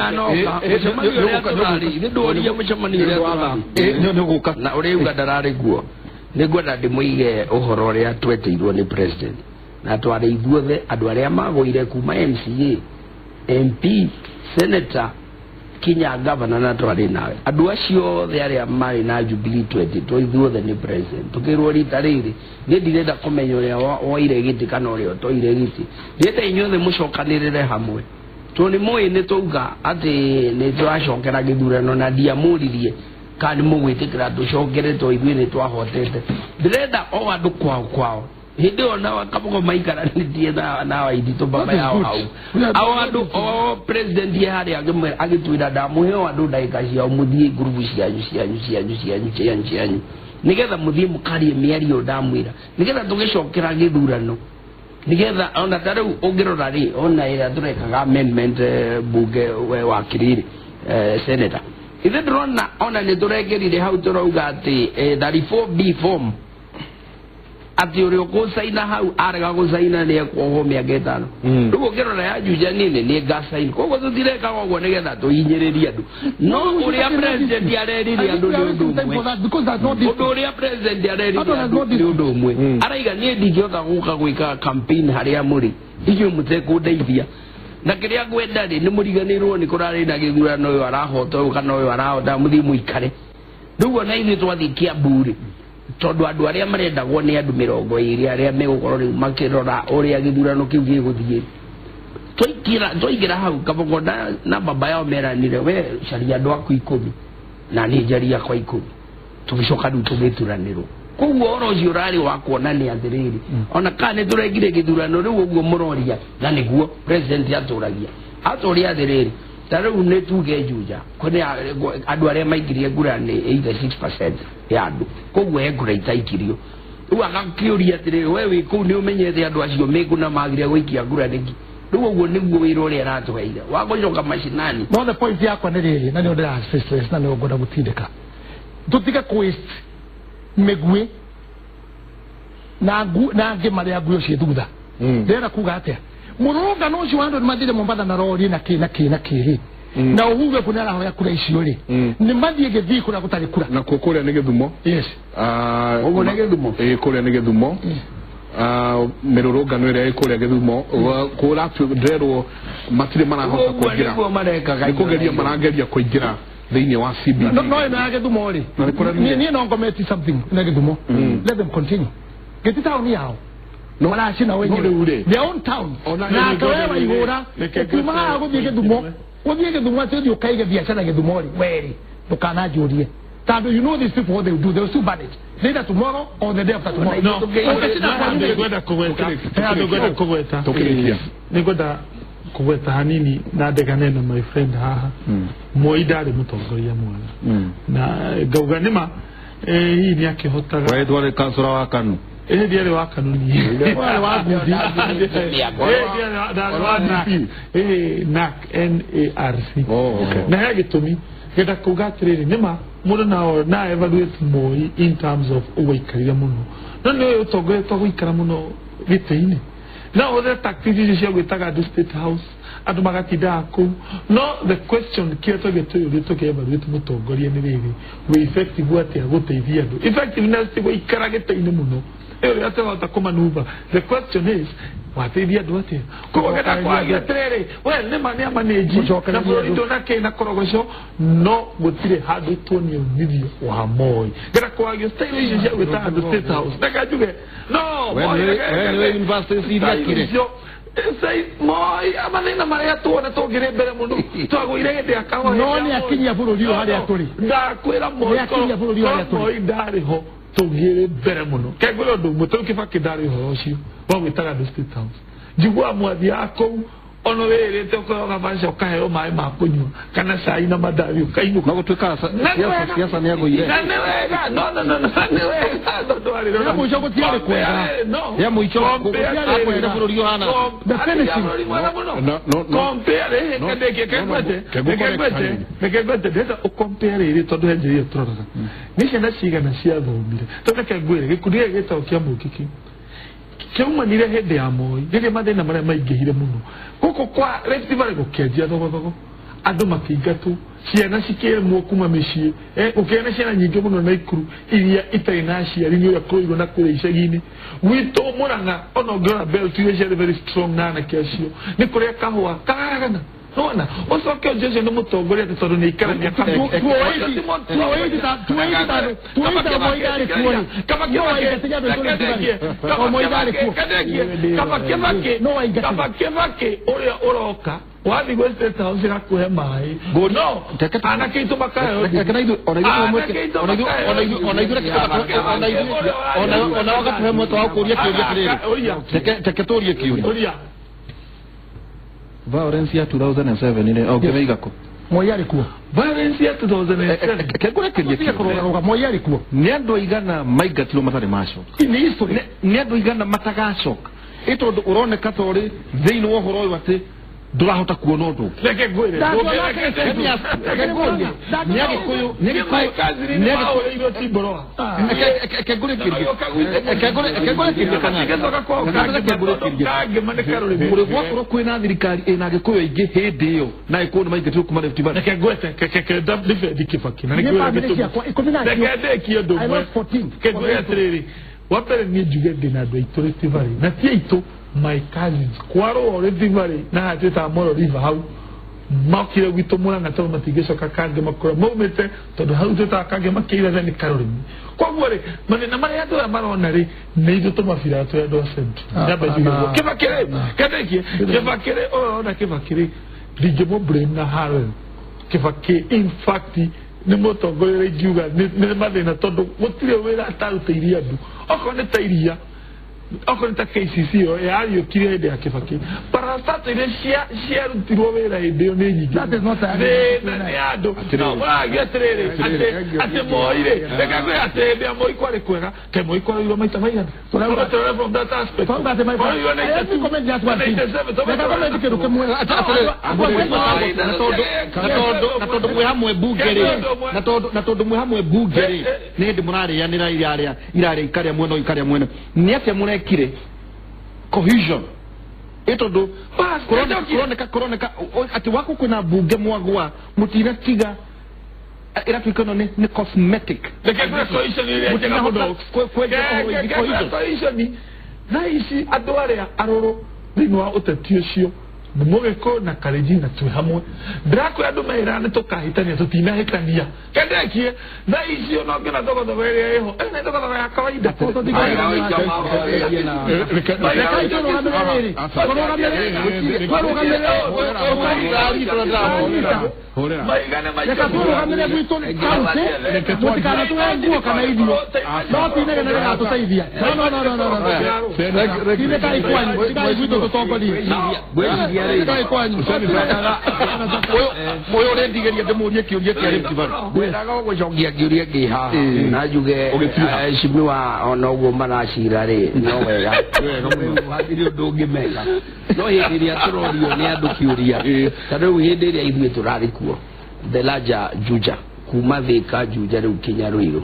nĩndũrie mũcemanio ũrĩa tũrathiĩ nĩũgũka na ũrĩa uga ndararĩ guo nĩngwenda ndĩmũige ũhoro ũrĩa twetĩirwo nĩ president na twarĩ ithuothe andũ arĩa magũire kuma MCA MP senator kinya governor na twarĩ nawe andũ acio othe arĩa marĩ na Jubilee 20 ithuothe nĩ president tũkĩrwo rita rĩrĩ niĩ ndirenda kũmenya ũrĩa woire gĩtĩ kana ũrĩa ũtoire gĩtĩ ndĩrenda inyuothe mũcokanĩrĩre hamwe tondũ nĩ mũĩ nĩ twauga atĩ nĩ tũracokera gĩthurano na ndiamũririe kana nĩ mũgwĩtĩkĩra tũcokere to ithuĩ nĩ twahotete ndĩrenda o andũ kwao kwao hĩndĩ ĩyo na Kabogo maikaranĩtie na Waithitũ baba yao hau ao andũ o president ye harĩa agĩtwĩra ndamũhe o andũ ndagĩka ciao mũthiĩ ngurubu cianyu cianyu cianyu cianyu cianyu cianyu nĩgetha mũthiĩ mũkarie mĩario ndamwĩra nĩgetha tũgĩcokera gĩthurano nĩgetha ona ta rĩu ũngĩrora rĩ ona ĩrĩa tũrekaga amendment bunge we wakiri rĩ senator ithe ndĩrona ona nĩ tũrengerire hau tũrauga atĩ 34B form atĩ ũrĩa ũkũcaina hau arega gũcaina nĩ ekuohwo mĩaka ĩtano rĩu ũngĩrora ya Juja nini nĩ ngacaina koguo tũtirekaga ũguo nĩgetha tũhinyĩrĩrie andũ no ũrĩa president arerire andũ nĩ ũndũ ũmwe ũndũ ũrĩa president arerire andũ nĩ ũndũ ũmwe araiga niĩ ndingĩhota gũka gwĩka campaign harĩa mũrĩ inyuĩ mũtekũndeithia na kĩrĩa ngwenda rĩ nĩ mũriganĩrwo nĩ kũrarĩ na gĩthurano ũyũ arahota ũyũ kana ũyũ arahota mũthiĩ mũikare rĩu ona ithuĩ twathiĩ Kiambu rĩ tondũ andũ arĩa marendagwo nĩ andũ 20 arĩa megũkorwo rĩu makĩrora ũrĩa gĩthurano kĩu gĩgũthiĩ twaingĩra hau Kabogo na baba yao meranire we caria andũ aku 10 na niĩ njaria akwa 10 tũgĩcoka rĩu tũgĩturanĩrwo koguo ũhoro ũcio ũrarĩ wa kuonania atĩrĩrĩ ona kana nĩ tũrengire gĩthurano rĩu ũguo mũroria na nĩguo president atũragia atũria atĩrĩrĩ ta rĩu nĩ tuge Juja kwĩna andũ arĩa maikirie ngura nĩ 86% ya andũ koguo he ngura itaikirio rĩu agakĩũria atĩrĩrĩ we wĩ kũu nĩ ũmenyete andũ acio mĩkũ na magire gũikia ngura nĩkĩ rĩu ũguo nĩguo wĩra ũrĩa aratũheire wa gũcoka macinani. No the point yakwa nĩ rĩrĩ na nĩ ndĩra stress na nĩ ngwenda gũtindĩka tũtige kũ waste mĩguĩ na angĩ marĩa nguo ciĩ thutha ndĩrenda kuga atĩa mũrũrũngano ũcio wa andũ nĩmathire Mombatha na rori na kĩ na kĩ na kĩ rĩ na Uhuru kũ nĩarahoya kura icio rĩ nĩ mathiĩ gĩthii kũrĩa gũtarĩ kura na kuo kũrĩa nĩ Gĩthumo. Yes ũguo nĩ Gĩthumo kũrĩa nĩ Gĩthumo mĩrũrũngano ĩrĩa ĩ kũrĩa Gĩthumo kũrerwo matirĩ marahota kũingĩra nĩ kũgeria marageria kũingĩra thĩinĩ wa CBD no ĩno ya Gĩthumo rĩ niĩ no ngometi something na Gĩthumo let them continue gĩti taũni yao no maracina wenyewe their own town na kawe waihũra ũkiuma haha gũthiĩ Gĩthumo ũthiĩ Gĩthumo atĩ ũthiĩ ũkaige biacara Gĩthumo rĩ werĩ ndũkananjũrie Tando, you know these people what they will do. They will still ban it. Either tomorrow or the day after tomorrow. No. Nĩngwenda kũgweta hanini na ndegane na my friend haha. Moi ndarĩ mũtongoria mwega. Na ngauga nĩma hihi nĩ akĩhotaga. We ndwarĩ kansũra wa KANU. Ndiarĩ wa KANU niĩ. Warĩ wa Ngundi. Ndarĩ wa NARC. NARC, N-A-R-C. Na he gĩtũmi ngenda kuuga atĩrĩrĩ nĩma mũndũ nao na evaluate Moi in terms of ũguo aikarire mũno. No nĩ ũyũ ũtongoretwo gũikara mũno gĩtĩ-inĩ. No ũhũthĩre tactics icio cia gwĩtaga andũ State House, andũ magatindaga kũu. No the question kĩrĩa twagĩrĩirwo twĩyũrie tũkĩ-evaluate mũtongoria nĩ rĩrĩ, wĩ effective atĩa gũteithia andũ? Effectiveness ti gũikara gĩtĩ-inĩ mũno. Ĩyo rĩrĩa twahota kũmanuva. The question is, wateithia andũ atĩa? Koguo ngenda kwaria atĩrĩrĩ, we nĩma nĩ amanĩnji na bũrũri ndũnakĩ na korogoco, no gũtirĩ handũ tuonie umithio wa Moi. Ngenda kwaria style icio cia gwĩta andũ State House. Reke njuge, no, Moi, Moi, mathĩna marĩa tuona tũngĩrĩ mbere mũno twagũire hĩndĩ ya kahũa. No nĩ akinyia bũrũri ũyũ harĩa tũrĩ. Ndakwĩra Moi, Moi ndarĩ ho tũngĩrĩ mbere mũno. Kengwĩra ũndũ ũmwe, tondũ Kibaki ndarĩ ũhoro ũcio wa gwĩtaga andũ State House. Njiguaga mwathiaga kũu ona wĩrĩte ũkoyoga maca ũkaheo maĩ ma kũnyua kana cai na mandathi ũkainũka. No gũtuĩka siasa nĩ agũire. Na nĩ wega, no no no nĩ wega tondũ arĩ Ya mũico gũtiarĩ kwega. Ya mũico gũtiarĩ bũrũri ũhana. The finishing. No no compare kandeke kengwete kengwete ndĩrenda ũcompare rĩrĩ tondũ he njĩra ĩyo tũroraga. Nĩ ciana cigana ciathomire. Tondũ reke ngwĩre gĩkundi gĩkĩ gĩtagwo kĩa Mũkiki kĩaumanire hĩndĩ ya Moi rĩrĩa mathĩna marĩa maingĩhire mũno gũkũ kwa Rift Valley gũkĩanjia thogothogo andũ makĩingatwo ciana cikĩremwo kuma mĩciĩ gũkĩgĩa na ciana nyingĩ mũno Naikuru iria itarĩ na aciari nĩ ũrĩa kũrĩirwo na kũrĩa icagi-inĩ gwitũ Mũrang'a ona ũngĩrora belt iria ciarĩ very strong na anake acio nĩ kũrĩa kahũa kagaragana. Nona ũcoke ũnjĩ ũcio nĩ mũtongoria atĩ tondũ nĩ aikara mĩaka Kaba Kibaki ũrĩa ũroka wathiĩ gwĩ State House ĩgakũhe maĩ no anake aitũ makaheo ona ũgatũhe mweke wa kũũria kĩũria kĩrĩrĩ reke tũrie kĩũria. Violence ya 2007 ile okay ko Moi arĩ kuo. Violence ya 2007 kengũrekerie kĩũria Moi arĩ kuo. Nĩ andũ aigana maingatirwo matarĩ macoka. Nĩ andũ aigana matagacoka. Ĩ tondũ ũroneka ta ũrĩ thĩinĩ wa ũhoro ũyũ atĩ ndũrahota kuona ũndũ. Reke ngwĩre. Nĩ Agĩkũyũ nĩ Agĩkũyũ ti Mboroa. Kengũrekerie kana kũrĩ gwakorwo kwĩna thirikari ĩna Agĩkũyũ aingĩ hĩndĩ ĩyo na Agĩkũyũ nĩ maingatirwo kuma Rift Valley. Reke ngwete keke defend Kibaki na nĩngwĩra gĩtũmi. Reke ndĩkie ũndũ ũmwe. Kengwĩre atĩrĩrĩ, wa mbere niĩ njuge ndĩna andũ aitũ Rift Valley na ti aitũ my cousins kwarwo Rift Valley na haha twĩtaga Moro River hau mokire gwitũ Mũrang'a tondũ matingĩcoka Kangema kũrĩa maumĩte tondũ hau twĩtaga Kangema kĩirathe nĩ Karũrĩmi. Koguo rĩ mathĩna marĩa andũ aya marona rĩ nĩ ithuĩ tũmabiraga tũrĩ andũ a Central. Nyambe njuge ũguo. Kibaki rĩ kandĩkie Kibaki rĩ ũyũ ũrona Kibaki rĩ ndingĩmũ blame na haro ĩyo. Kibaki in fact nĩ mũtongoria ũrĩa ingiuga nĩ mathĩna tondũ gũtirĩ wĩra atarutĩire andũ okorwo nĩ ta iria okorwo nĩ ta KCC ĩyo yariũkire hĩndĩ ya Kibaki parastato iria ciarutirwo wĩra hĩndĩ ĩyo nĩ nyingĩ thĩna nĩ andũ no mũragia atĩrĩrĩ atĩ Moi rĩ reke ngwĩre atĩ hĩndĩ ya Moi kwarĩ kwega kaĩ Moi kwarĩirwo maita maigana tũrore from that aspect kwarĩirwo na na tondũ mwĩ hamwe mbunge rĩ na tondũ mwĩ hamwe mbunge rĩ nĩ hĩndĩ mũrarĩanĩra irarĩa irarĩa ikarĩa mwena ũyũ ikarĩa mwena nĩ atĩa mũrekire cohesion ĩ tondũ kũroneka atĩ waku kwĩna mbunge mwagwa mũtinatiga ĩratuĩka ĩno nĩ cosmetic. Reke ngwĩre cohesion ĩrĩa njega mũno cohesion thaa ici andũ arĩa arũrũ thĩinĩ wa ũteti ũcio Mũgĩkũyũ na Kalenjin na twĩ hamwe. Ndĩrakwĩra andũ meĩraga nĩ tũkahĩtania, tũtinahĩtania. Kendekie thaa icio no ngĩona thogothogo ĩrĩa ĩho ĩno nĩ thogothogwo ya kawaida. Rekei tũrũgamĩre rĩrĩ. Tũrũgamĩre Maigane reka tũrũgamĩre gwitũ kaunti, mũtikanatũhe nguo kana irio, no tinegene rĩgatũteithia. No no no no no no, tinekai kwanyu, tigai gwitũ tũtongorie, tigai kwanyu. Ũyũ ũrendigeria ndĩmũrie kĩũria kĩa Rift Valley. Ngwendaga gũcokia kĩũria kĩ haha na njuge heshimiwa ona ũguo maracira rĩ, no wega hatirĩ ũndũ ũngĩ mega, no hĩndĩ ĩrĩa tũrorio nĩ andũ kĩũria ta rĩu, hĩndĩ ĩrĩa ithuĩ tũrarĩ kuo, the larger Juja kuma Thika, Juja rĩu kinya Ruiru,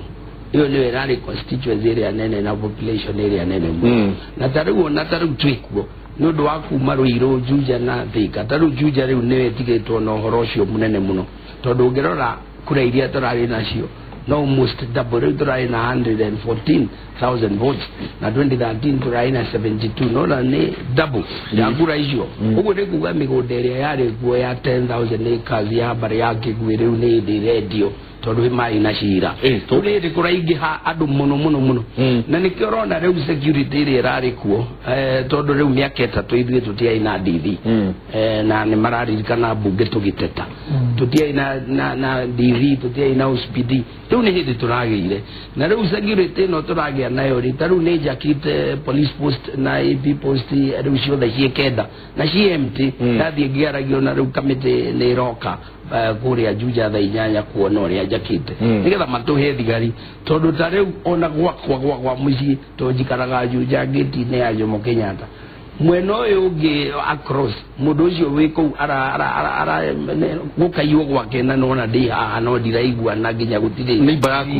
ĩyo nĩyo ĩrarĩ constituency ĩrĩa nene na population ĩrĩa nene mũno. Na ta rĩu ona ta rĩu twĩ kuo nĩ ũndũ wa kuma Ruiru, Juja na Thika, ta rĩu Juja rĩu nĩyo ĩtigĩtwo na ũhoro ũcio mũnene mũno, tondũ ũngĩrora kura iria tũrarĩ nacio no almost double. Rĩu tũrarĩ na 114,000 votes na 2013 tũrarĩ na 72, nona nĩ double ya kura icio. Ũguo nĩ kuga mĩgũnda ĩrĩa yarĩ kuo ya 10,000 acres ya mbarĩ ya Kĩguĩ rĩu nĩ hĩndĩ ĩrendio, tondũ marĩ na cira. Rĩu nĩ hĩndĩ kũraingĩha andũ mũno mũno mũno, na nĩkĩo ũrona rĩu security ĩrĩa ĩrarĩ kuo, tondũ rĩu mĩaka 3 ithuĩ tũtiarĩ na DV. Na nĩ mararirikana mbunge tũgĩteta tũtiarĩ na DV, tũtiarĩ na OCPD. Rĩu nĩ hĩndĩ tũragĩire na rĩu security ĩno tũragĩa nayo rĩ, ta rĩu nĩ njakĩte police post na AP post rĩu ciothe ciĩ 9 na ciĩ empty. Ndathiĩ ngĩaragio na rĩu kamĩtĩ nĩ ĩroka kũrĩa Juja thaa 8 kuona ũrĩa njakĩte nĩgetha matũhe thigari, tondũ ta rĩu ona gwakwa gwakwa mũciĩ, tondũ njikaraga Juja ngĩti-inĩ ya Jomo Kenyatta, mwena ũyũ ũngĩ across, mũndũ ũcio wĩ kũu ara gũkaiywo gwake, na nona ndĩ haha no ndiraigua na nginya gũtirĩ Neighbor yaku.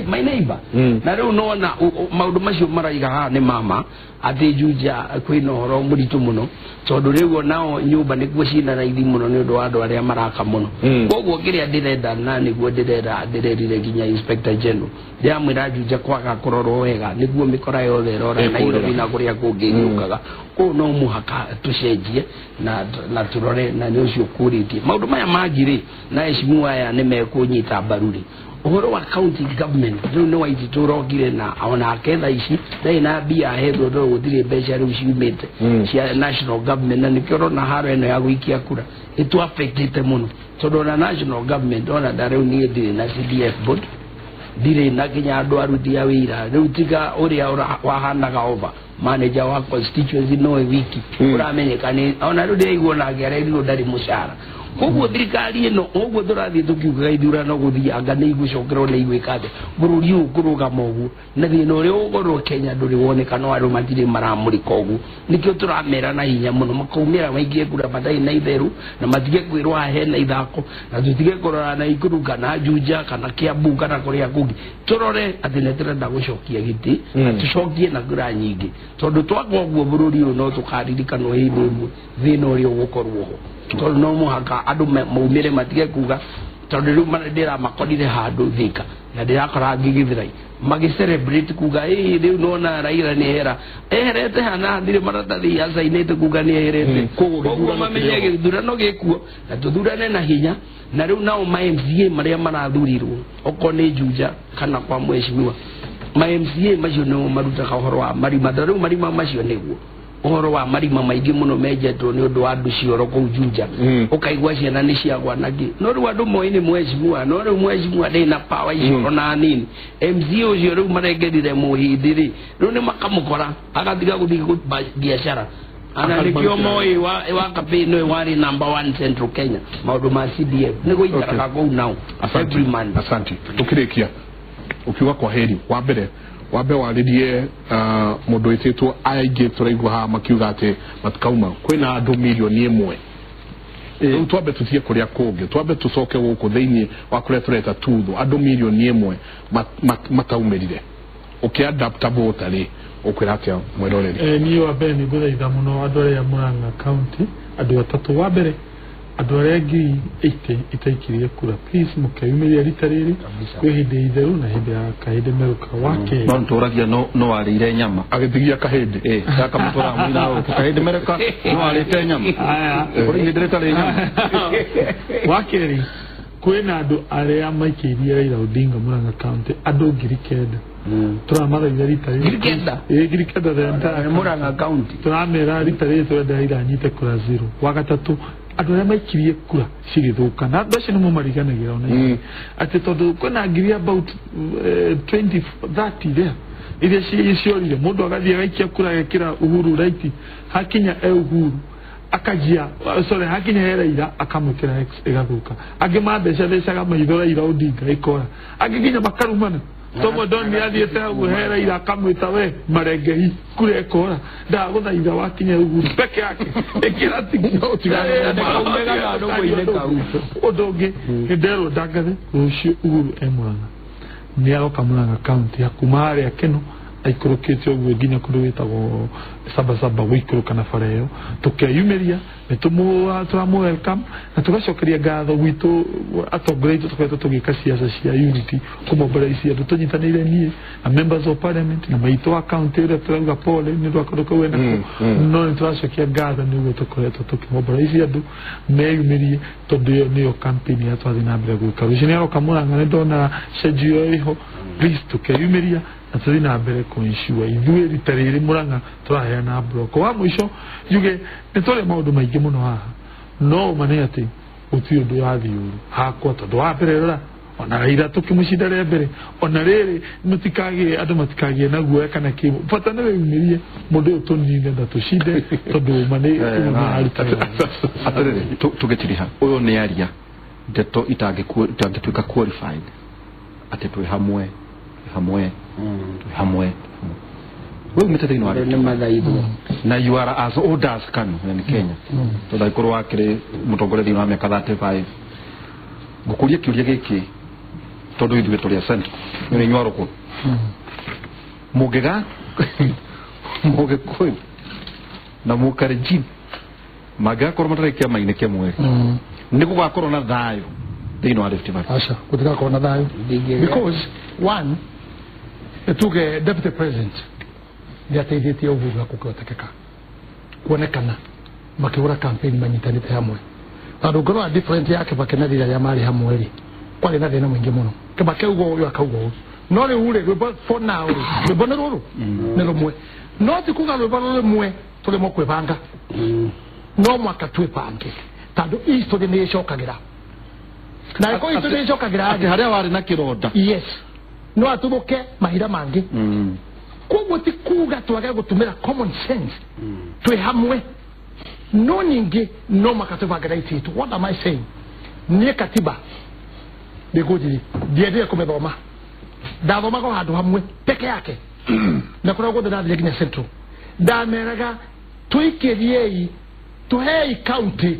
My neighbor. Na rĩu nona maũndũ macio maraiga haha nĩ mama atĩ Juja kwĩna ũhoro mũritũ mũno, tondũ rĩu onao nyũmba nĩkuo ciĩna raithi mũno nĩ ũndũ wa andũ arĩa maraka mũno. Koguo kĩrĩa ndĩrenda na nĩguo ndĩrera ndĩrerire nginya Inspector General, ndĩramwĩra Juja kwaga kũrorwo wega nĩguo mĩkora yothe ĩrora Nairobi na kũrĩa kũngĩ yũkaga kũu, no mũhaka tũcenjie na tũrore. Na nĩ ũcio kũrĩtie maũndũ maya mangĩ rĩ, na heshimiwa aya nĩ mekũnyita mbaru rĩ, ũhoro wa county government rĩu nĩ Waititũ ũrokire na onake thaa ici ndarĩ na mbia ahetwo, tondũ gũtirĩ mbeca rĩu ciumĩte cia national government, na nĩkĩo ũrona haro ĩno ya gũikia kura ĩtũ affectĩte mũno, tondũ ona national government ona ta rĩu niĩ ndirĩ na CDF board, ndirĩ na nginya andũ aruti a wĩra rĩu, tiga ũrĩa wahanaga over manager wa constituency nowe wiki ũramenyeka nĩ ona rĩu ndĩraigua onake arerirwo ndarĩ mũcara. Koguo thirikari ĩno ũguo tũrathiĩ tũkiugaga ithurano gũthianga nĩ igũcokerwo nĩ igwĩka atĩa, bũrũri ũyũ kũrũgama ũguo na thĩna ũrĩa ũgũkorwo Kenya ndũrĩ woneka, no andũ matirĩ maramũrĩka ũguo. Nĩkĩo tũramera na hinya mũno makaumĩra maikie kura matarĩ na itherũ, na matige kwĩrwo haha hena ithako, na tũtige kũrora na Ikuru kana Juja kana Kiambu kana kũrĩa kũngĩ, tũrore atĩ nĩ tũrenda gũcokia gĩtĩ na tũcokie na kura nyingĩ, tondũ twaka ũguo bũrũri ũyũ no tũkaririkanwo hĩndĩ ĩmwe thĩna ũrĩa ũgũkorwo ho, tondũ no mũhaka andũ maumĩre matige kuga, tondũ rĩu ndĩramakorire handũ Thika na ndĩrakora ngĩgĩthirai magĩ celebrate kuga ĩ rĩu nona Raila nĩ ehera eherete hana hatirĩ maratathi acainĩte kuga nĩ eherete. Koguo mamenye gĩthurano gĩkuo na tũthurane na hinya. Na rĩu nao ma MCA marĩa marathurirwo, okorwo nĩ Juja kana kwa mheshimiwa, ma MCA macio nĩo marutaga ũhoro wa marima, ta rĩu marima macio nĩguo ũhoro wa marima maingĩ mũno menjetwo nĩ ũndũ wa andũ cioro kũu Juja, ũkaigua ciana nĩ ciagwa nangĩ, no rĩu andũ moĩ nĩ mheshimiwa, no rĩu mheshimiwa ndarĩ na power icio ona nini. MCA ũcio rĩu marengerire mũhĩndĩ rĩ, rĩu nĩ makamũkora agatiga gũthiĩ biacara ana nĩkĩo moĩ wa campaign ũyũ warĩ number 1 Central Kenya maũndũ ma CDF nĩ gũikaraga kũu nao every month. Asante. Tukirikia ukiuga kwa heri, wa mbere wambe warĩrie mũndũ wĩtĩtwo aya aingĩ tũraigua haha makiuga atĩ matikauma kwĩna andũ 1 million. Rĩu twambe tũtige kũrĩa kũngĩ, twambe tũcoke gũkũ thĩinĩ wa kũrĩa tũreta tutho, andũ 1 million mataumĩrire, ũkĩadapt voter rĩ, ũkwĩra atĩa mwĩroreri? Niĩ wa mbere nĩ ngũthaitha mũno andũ arĩa Murang'a County, andũ atatũ. Wa mbere Andũ arĩa ngiri 80 itaikirie kura, please mũkeyumĩria rita rĩrĩ kwĩ hĩndĩ itheru na hĩndĩ ya kahĩndĩ merũka wa kerĩ. No ntũragia no warĩire nyama agĩtigia kahĩndĩ gaka mũtũraga mũina gũkũ kahĩndĩ merũka no warĩte nyama kũrĩ ihĩndĩ rĩtarĩ nyama. Wa kerĩ, kwĩna andũ arĩa maikĩirie Raila Odinga Murang'a County andũ 9,000. Tũramathaitha rita rĩrĩ 9,000? Ĩĩ, 9,000 the entire Murang'a County. Tũramera rita rĩrĩ tũrenda Raila anyite kura 0. Wa gatatũ, andũ arĩa maikirie kura cigĩthũka na andũ acio nĩmo mariganagĩra ona ithuĩ atĩ tondũ kwĩna ngiri about 20 30 there iria ciorire mũndũ agathiĩ agaikia kura agekĩra Uhuru right hakinya e Uhuru akajia sorry hakinya he Raila akamwĩkĩra X ĩgathũka. Angĩ mathecathecaga maitho Raila Odinga ĩkora, angĩ nginya makarumana Tomo Doni athiĩte hau he Raila akamwĩta we marengehi kura ĩkora. Ndagũthaitha wakinya Uhuru peke yake ĩkĩra tiki. Ũndũ ũngĩ nĩ nderwo ndangathe rũciũ Uhuru e Murang'a nĩ aroka Murang'a County hakuma harĩa Keno aikũrũkĩte ũguo nginya kũndũ gwĩtagwo Sabasaba gũikũrũka na bara ĩyo. Tũkeyumĩria nĩ tũramũ welcome na tũgacokeria ngatho gwitũ atongoria aitũ tũkoretwo tũgĩka ciaca cia unity kũmobilize andũ tũnyitanĩire niĩ na members of parliament na maitũ wa county ũrĩa tũrauga pole nĩ ũndũ wa kaũndũ kau enako, no nĩ tũracokia ngatho nĩ ũguo tũkoretwo tũkĩmobilize andũ meyumĩrie tondũ ĩyo nĩyo campaign ya twathiĩ na mbere gwĩka. Rũciũ nĩ aroka Murang'a nĩ ndona schedule ĩyo ĩho, please tũkeyumĩria na tũthiĩ na mbere kũ-ensure ithuĩ rita rĩrĩ Murang'a tũraheana block. Wa mũico njuge nĩ tũrĩ maũndũ maingĩ mũno haha, no ũma nĩ atĩ gũtirĩ ũndũ wathiĩ ũru hakwa tondũ wa mbere rora ona Raila tũkĩmũcinda rĩa mbere ona rĩrĩ mũtikagĩe andũ matikagĩe na guoya kana kĩ, bata nĩ wĩyumĩrie mũndũ ũyũ tũnine na tũcinde tondũ ũma nĩ ũyũ nĩ aruta wĩra. Atĩrĩrĩ, tũgĩtiriha ũyũ nĩ aria ndeto itangĩtuĩka qualified atĩ twĩ hamwe hamwe hamwe we umĩte thĩinĩ wa nĩ mathaithwo na you are as old as KANU in Kenya tondũ angĩkorwo wakĩrĩ mũtongoria thĩinĩ wa mĩaka 35 ngũkũria kĩũria gĩkĩ tondũ ithuĩ tũrĩ a Central nĩ inyuĩ arũkũ mũngĩga mũgĩkũyũ na mũkalenjin mangĩgakorwo matarĩ kĩama-inĩ kĩmwe nĩ gũgakorwo na thayũ thĩinĩ wa Rift Valley. Aca gũtigakorwo na thayũ because one tuge deputy president nĩ ateithĩtie Uhuru gũkĩhotekeka kuonekana makĩhũra campaign manyitanĩte hamwe tondũ ngorwo different ya Kibaki na Raila rĩrĩa marĩ hamwe rĩ kwarĩ na thĩna mũingĩ mũno. Kibaki auga ũyũ akauga ũyũ, no rĩu rĩ rwĩmbo for now rĩ rwĩmbo nĩ rũrũ nĩ rũmwe, no ti kuga rwĩmbo rũmwe tũremwo kwĩbanga, no mwaka twĩbange tondũ history nĩ ĩcokagĩra na ĩkorwo history nĩ ĩcokagĩra atĩ harĩa warĩ na kĩronda yes no atũthũke mahinda mangĩ. Koguo ti kuga twage gũtũmĩra common sense twĩ hamwe, no ningĩ no maka twĩbange right itũ. What am I saying? Niĩ katiba ndĩkũnjiri ndiendire kũmĩthoma, ndathomaga o handũ hamwe peke yake na kũrĩa guothe ndathire nginya Central ndameraga tũikĩriei tũhei county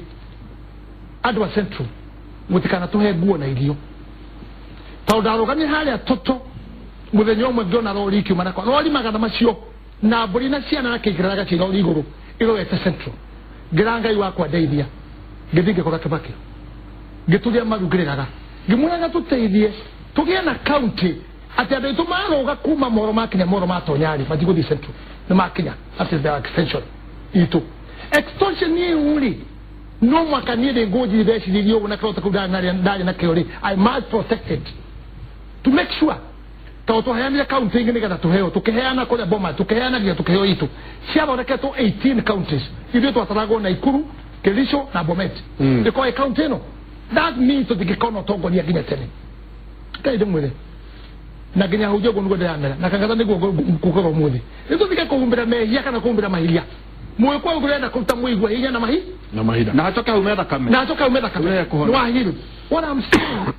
andũ a Central mũtikana tũhe nguo na irio tondũ ndarũgamire harĩa tũtũ mũthenya ũmwe ngĩona rori ikiuma nakwa rori magana macio na mbũri na ciana na kĩingĩraga kĩ rori igũrũ irorete Central ngĩra Ngai wakwa ndeithia ngĩthiĩ ngĩkora Kibaki ngĩturia maru ngĩrĩraga ngĩmwĩraga tũteithie tũgĩe na county atĩ andũ aitũ marũga kuma moro makinya moro matonya rĩ matigũthiĩ Central nĩ makinya that is their extension itũ extension ĩyo rĩ no mwaka niĩ rĩ ngũnjiri ndeciririe ũguo na kĩroto kĩu ndarĩ nakĩo rĩ I must protect it to make sure tondũ twaheanire county ingĩ nĩgetha tũheo tũkĩheana kũrĩa Bomas tũkĩheana nginya tũkĩheo itũ ciathondeketwo 18 counties ithuĩ twataragwo Naikuru Kericho na Bomet ĩkorwo ĩ county ĩno that means tũtingĩkorwo na ũtongoria nginya tene Ngai ndĩmwĩre na nginya hau ũguo nĩguo ndĩramera na kangatha nĩguo ngũkorwo ũmũthĩ nĩ tũtige kũhumbĩra mehia kana kũhumbĩra mahiria mũgĩkũyũ ũrenda kũruta mũigua hinya na mahi na mahinda na acoke aume thakame na acoke aume thakame nĩ wahiru. What I'm saying,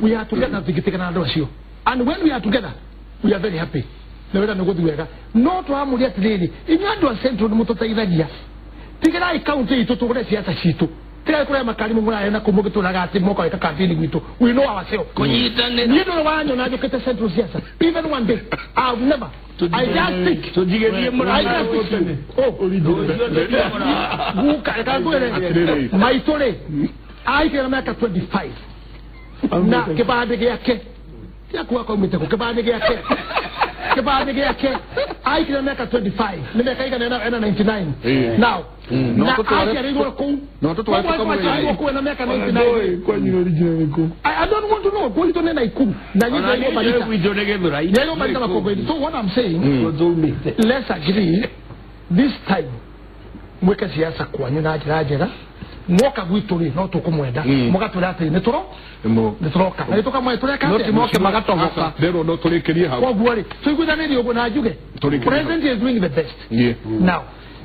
we are together tũngĩtigana na andũ acio and when we are together we are very happy na wĩra nĩ gũthiĩ wega no tũramũria atĩrĩrĩ inyuĩ andũ a Central nĩ mũtũteithagia tigĩrai county itũ tũgũre ciaca citũ Tiga kũrĩa makari mũmũrahe na kũu mũgĩtũraga atĩ moka wĩka campaign gwitũ. We know ourselves. Kũnyitanĩra. Niĩ ndũrĩ wanyona njũkĩte Central Siasa. Even one day. I've never. I just think. Tũnjigĩrie I just think. Oh, guka reke ngwĩre. Maitũ rĩ, aikara mĩaka 25. Na kĩbandĩ gĩake. Tiakuwa kaumĩte kũ kĩbandĩ gĩake. Kĩbandĩ gĩake. Aikara mĩaka 25. Nĩ mĩaka igana ena 99. Now, na aciarĩirwo kũu. No tũtware Aciarĩirwo kũu ena mĩaka 99. Kwanyu original nĩ kũ? I don't want to know. Gwitũ nĩ Naikuru. Na nyitĩirwo Marita. Gwitũ nĩ Gĩthũrai. Nyairwo Marita Makongeni. So what I'm saying, let's agree this time mwĩke siasa kwanyu na njĩra njega. Mwoka gwitũ rĩ, no tũkũmwenda. Mũgatwĩra atĩ nĩ tũroka. Na nĩtũkamwenda tũreka No atĩa? ti moke magatogoka. Ndĩrwo no tũrĩkĩrie hau. Koguo rĩ, tũiguithanĩrie ũguo na njuge. President is doing the best. Now,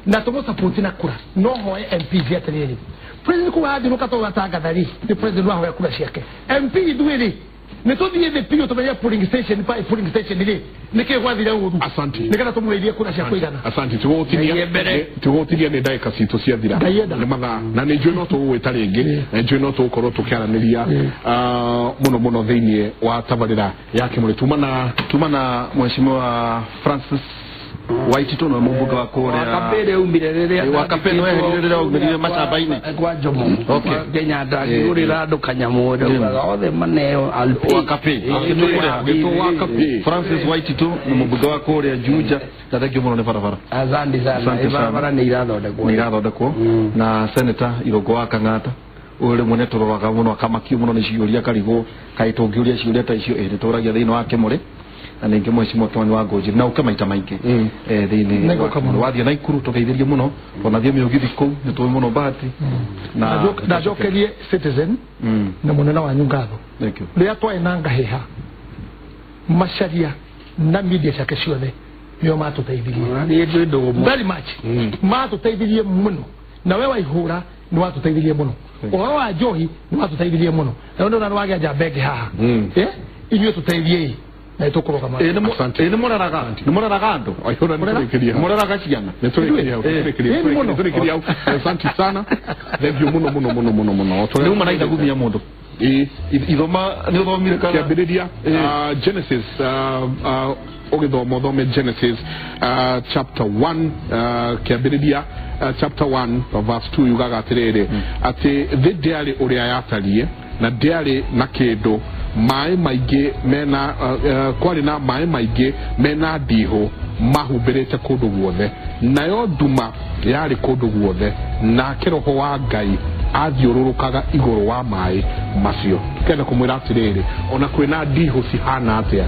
na tũmũsupport na kura. No hoe MPs atĩrĩrĩ. President kũu athiũrũka tondũ atangatha rĩ, nĩ president wahoya kura ciake. MP ithuĩ rĩ, nĩ tũthiĩ thĩ biũ tũmenye polling station by polling station rĩ, nĩkĩĩ gwathire ũru. Asante. Nĩgetha tũmũrĩithie kura cia kũigana. Asante. Tũgũtinia nĩ ndagĩka citũ ciathira. Nĩ mathaa. Na nĩ njũĩ no tũgũgwĩta rĩngĩ. Na njũĩ no tũgũkorwo tũkĩaranĩria mũno mũno thĩinĩ wa tabarĩra ya Kĩmũrĩ. Tuma na Mheshimiwa Francis Waitito na mũmbunge wa kũrĩa Wakapere umire rĩrĩa Wakapere weherire rĩrĩa aumĩrire macamba-inĩ. Kwa Jomo. Kenyatta akĩgũrĩra andũ kanyamũ ndaugaga othe maneo Alpi. Wakapere. Wakapere. Francis Waitito nĩ mũmbunge wa kũrĩa Juja. Na thank you mũno nĩ barabara. Asante sana. Barabara nĩ irathondekwo. Nĩ irathondekwo. Na Senator Irũngũ wa Kang'ata ũyũ rĩmwe nĩ tũroraga mũno akamakio mũno nĩ ciũria akarigwo kaĩ tũngĩũria ciũria ta icio ĩrĩ tũragia thĩinĩ wa Kĩmũrĩ. Na ningĩ Mheshimiwa Kimani wa Ngũnjiri na ũke maita maingĩ thĩinĩ wathiĩ Naikuru tũgeithĩrie mũno ona thiĩ mĩũgithi kũu nĩ tũĩ mũno Bahati. Na njokerie Citizen na mũnene wanyu ngatho. Rĩrĩa twarĩ na ngahĩha Macharia na media ciake ciothe nĩo matũteithirie very much. Matũteithirie mũno. Na we Waihũra nĩ watũteithirie mũno. Ũhoro wa njohi nĩ watũteithirie mũno. Na ũndũ nĩ wagĩa njamba ĩngĩ haha. Inyuĩ tũteithiei. Nĩ mũreraga andũ. Mũreraga ciana. Nĩ hau. Asante sana. Thank you mũno mũno mũno mũno mũno. Nĩ uma na ithagumia mũndũ. Ithoma nĩ ũthomire kana kĩambĩrĩria Genesis ũgĩthoma ũthome Genesis chapter 1 kĩambĩrĩria chapter 1 verse 2 yugaga atĩrĩrĩ atĩ thĩ ndĩarĩ ũrĩa yatariĩ na ndĩarĩ na kĩndũ maĩ maingĩ mena kwarĩ na maĩ maingĩ mena ndihũ mahumbĩrĩte kũndũ guothe nayo nduma yarĩ kũndũ guothe nake roho wa Ngai athiũrũrũkaga igũrũ wa maĩ macio. Kenda kũmwĩra atĩrĩrĩ ona kwĩna ndihũ cihana atĩa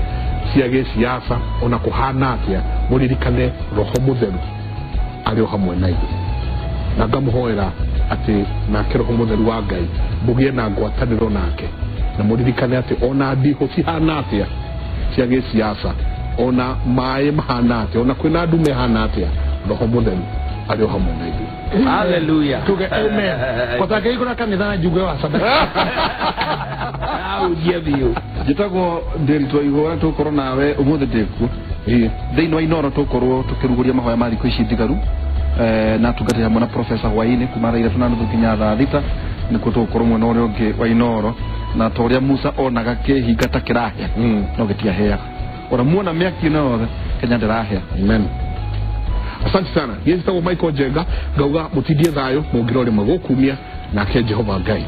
cia gĩciaca ona kũhana atĩa mũririkane roho mũtheru arĩ o hamwe na ithuĩ na ngamũhoera atĩ nake roho mũtheru wa Ngai mũgĩe na ngwatanĩro nake na mũririkane atĩ ona ndihũ cihana atĩa cia gĩciaca ona maĩ mahana atĩa ona kwĩna ndume ĩhana atĩa roho mũtheru arĩ o hamwe na ithuĩ. Hallelujah. Tuge amen. Kotake kanitha na njuge wa sadaka. Aujie biũ. Njĩtagwo Ndĩritũ Waihũra tũgũkorwo nawe ũmũthĩ ndĩkuo. Thĩinĩ wa Inoro tũgũkorwo tũkĩrugũria mahoya ma thikũ ici ndigaru na tungatĩre hamwe na Professor hwaĩ-inĩ kuma thaa ithatũ na nuthu nginya thaa thita nĩkuo tũgũkorwo mwena ũrĩa ũngĩ wa Inoro na ta ũrĩa Musa onaga kĩhinga ta kĩrahĩa no gĩtiahĩaga. Ona muona mĩaki ĩno yothe Kenya ndĩrahĩa. Amen. Asante sana. Niĩ njĩtagwo Michael Njenga ngauga mũtindie thayũ mũngĩrore magũkumia nake Jehova Ngai.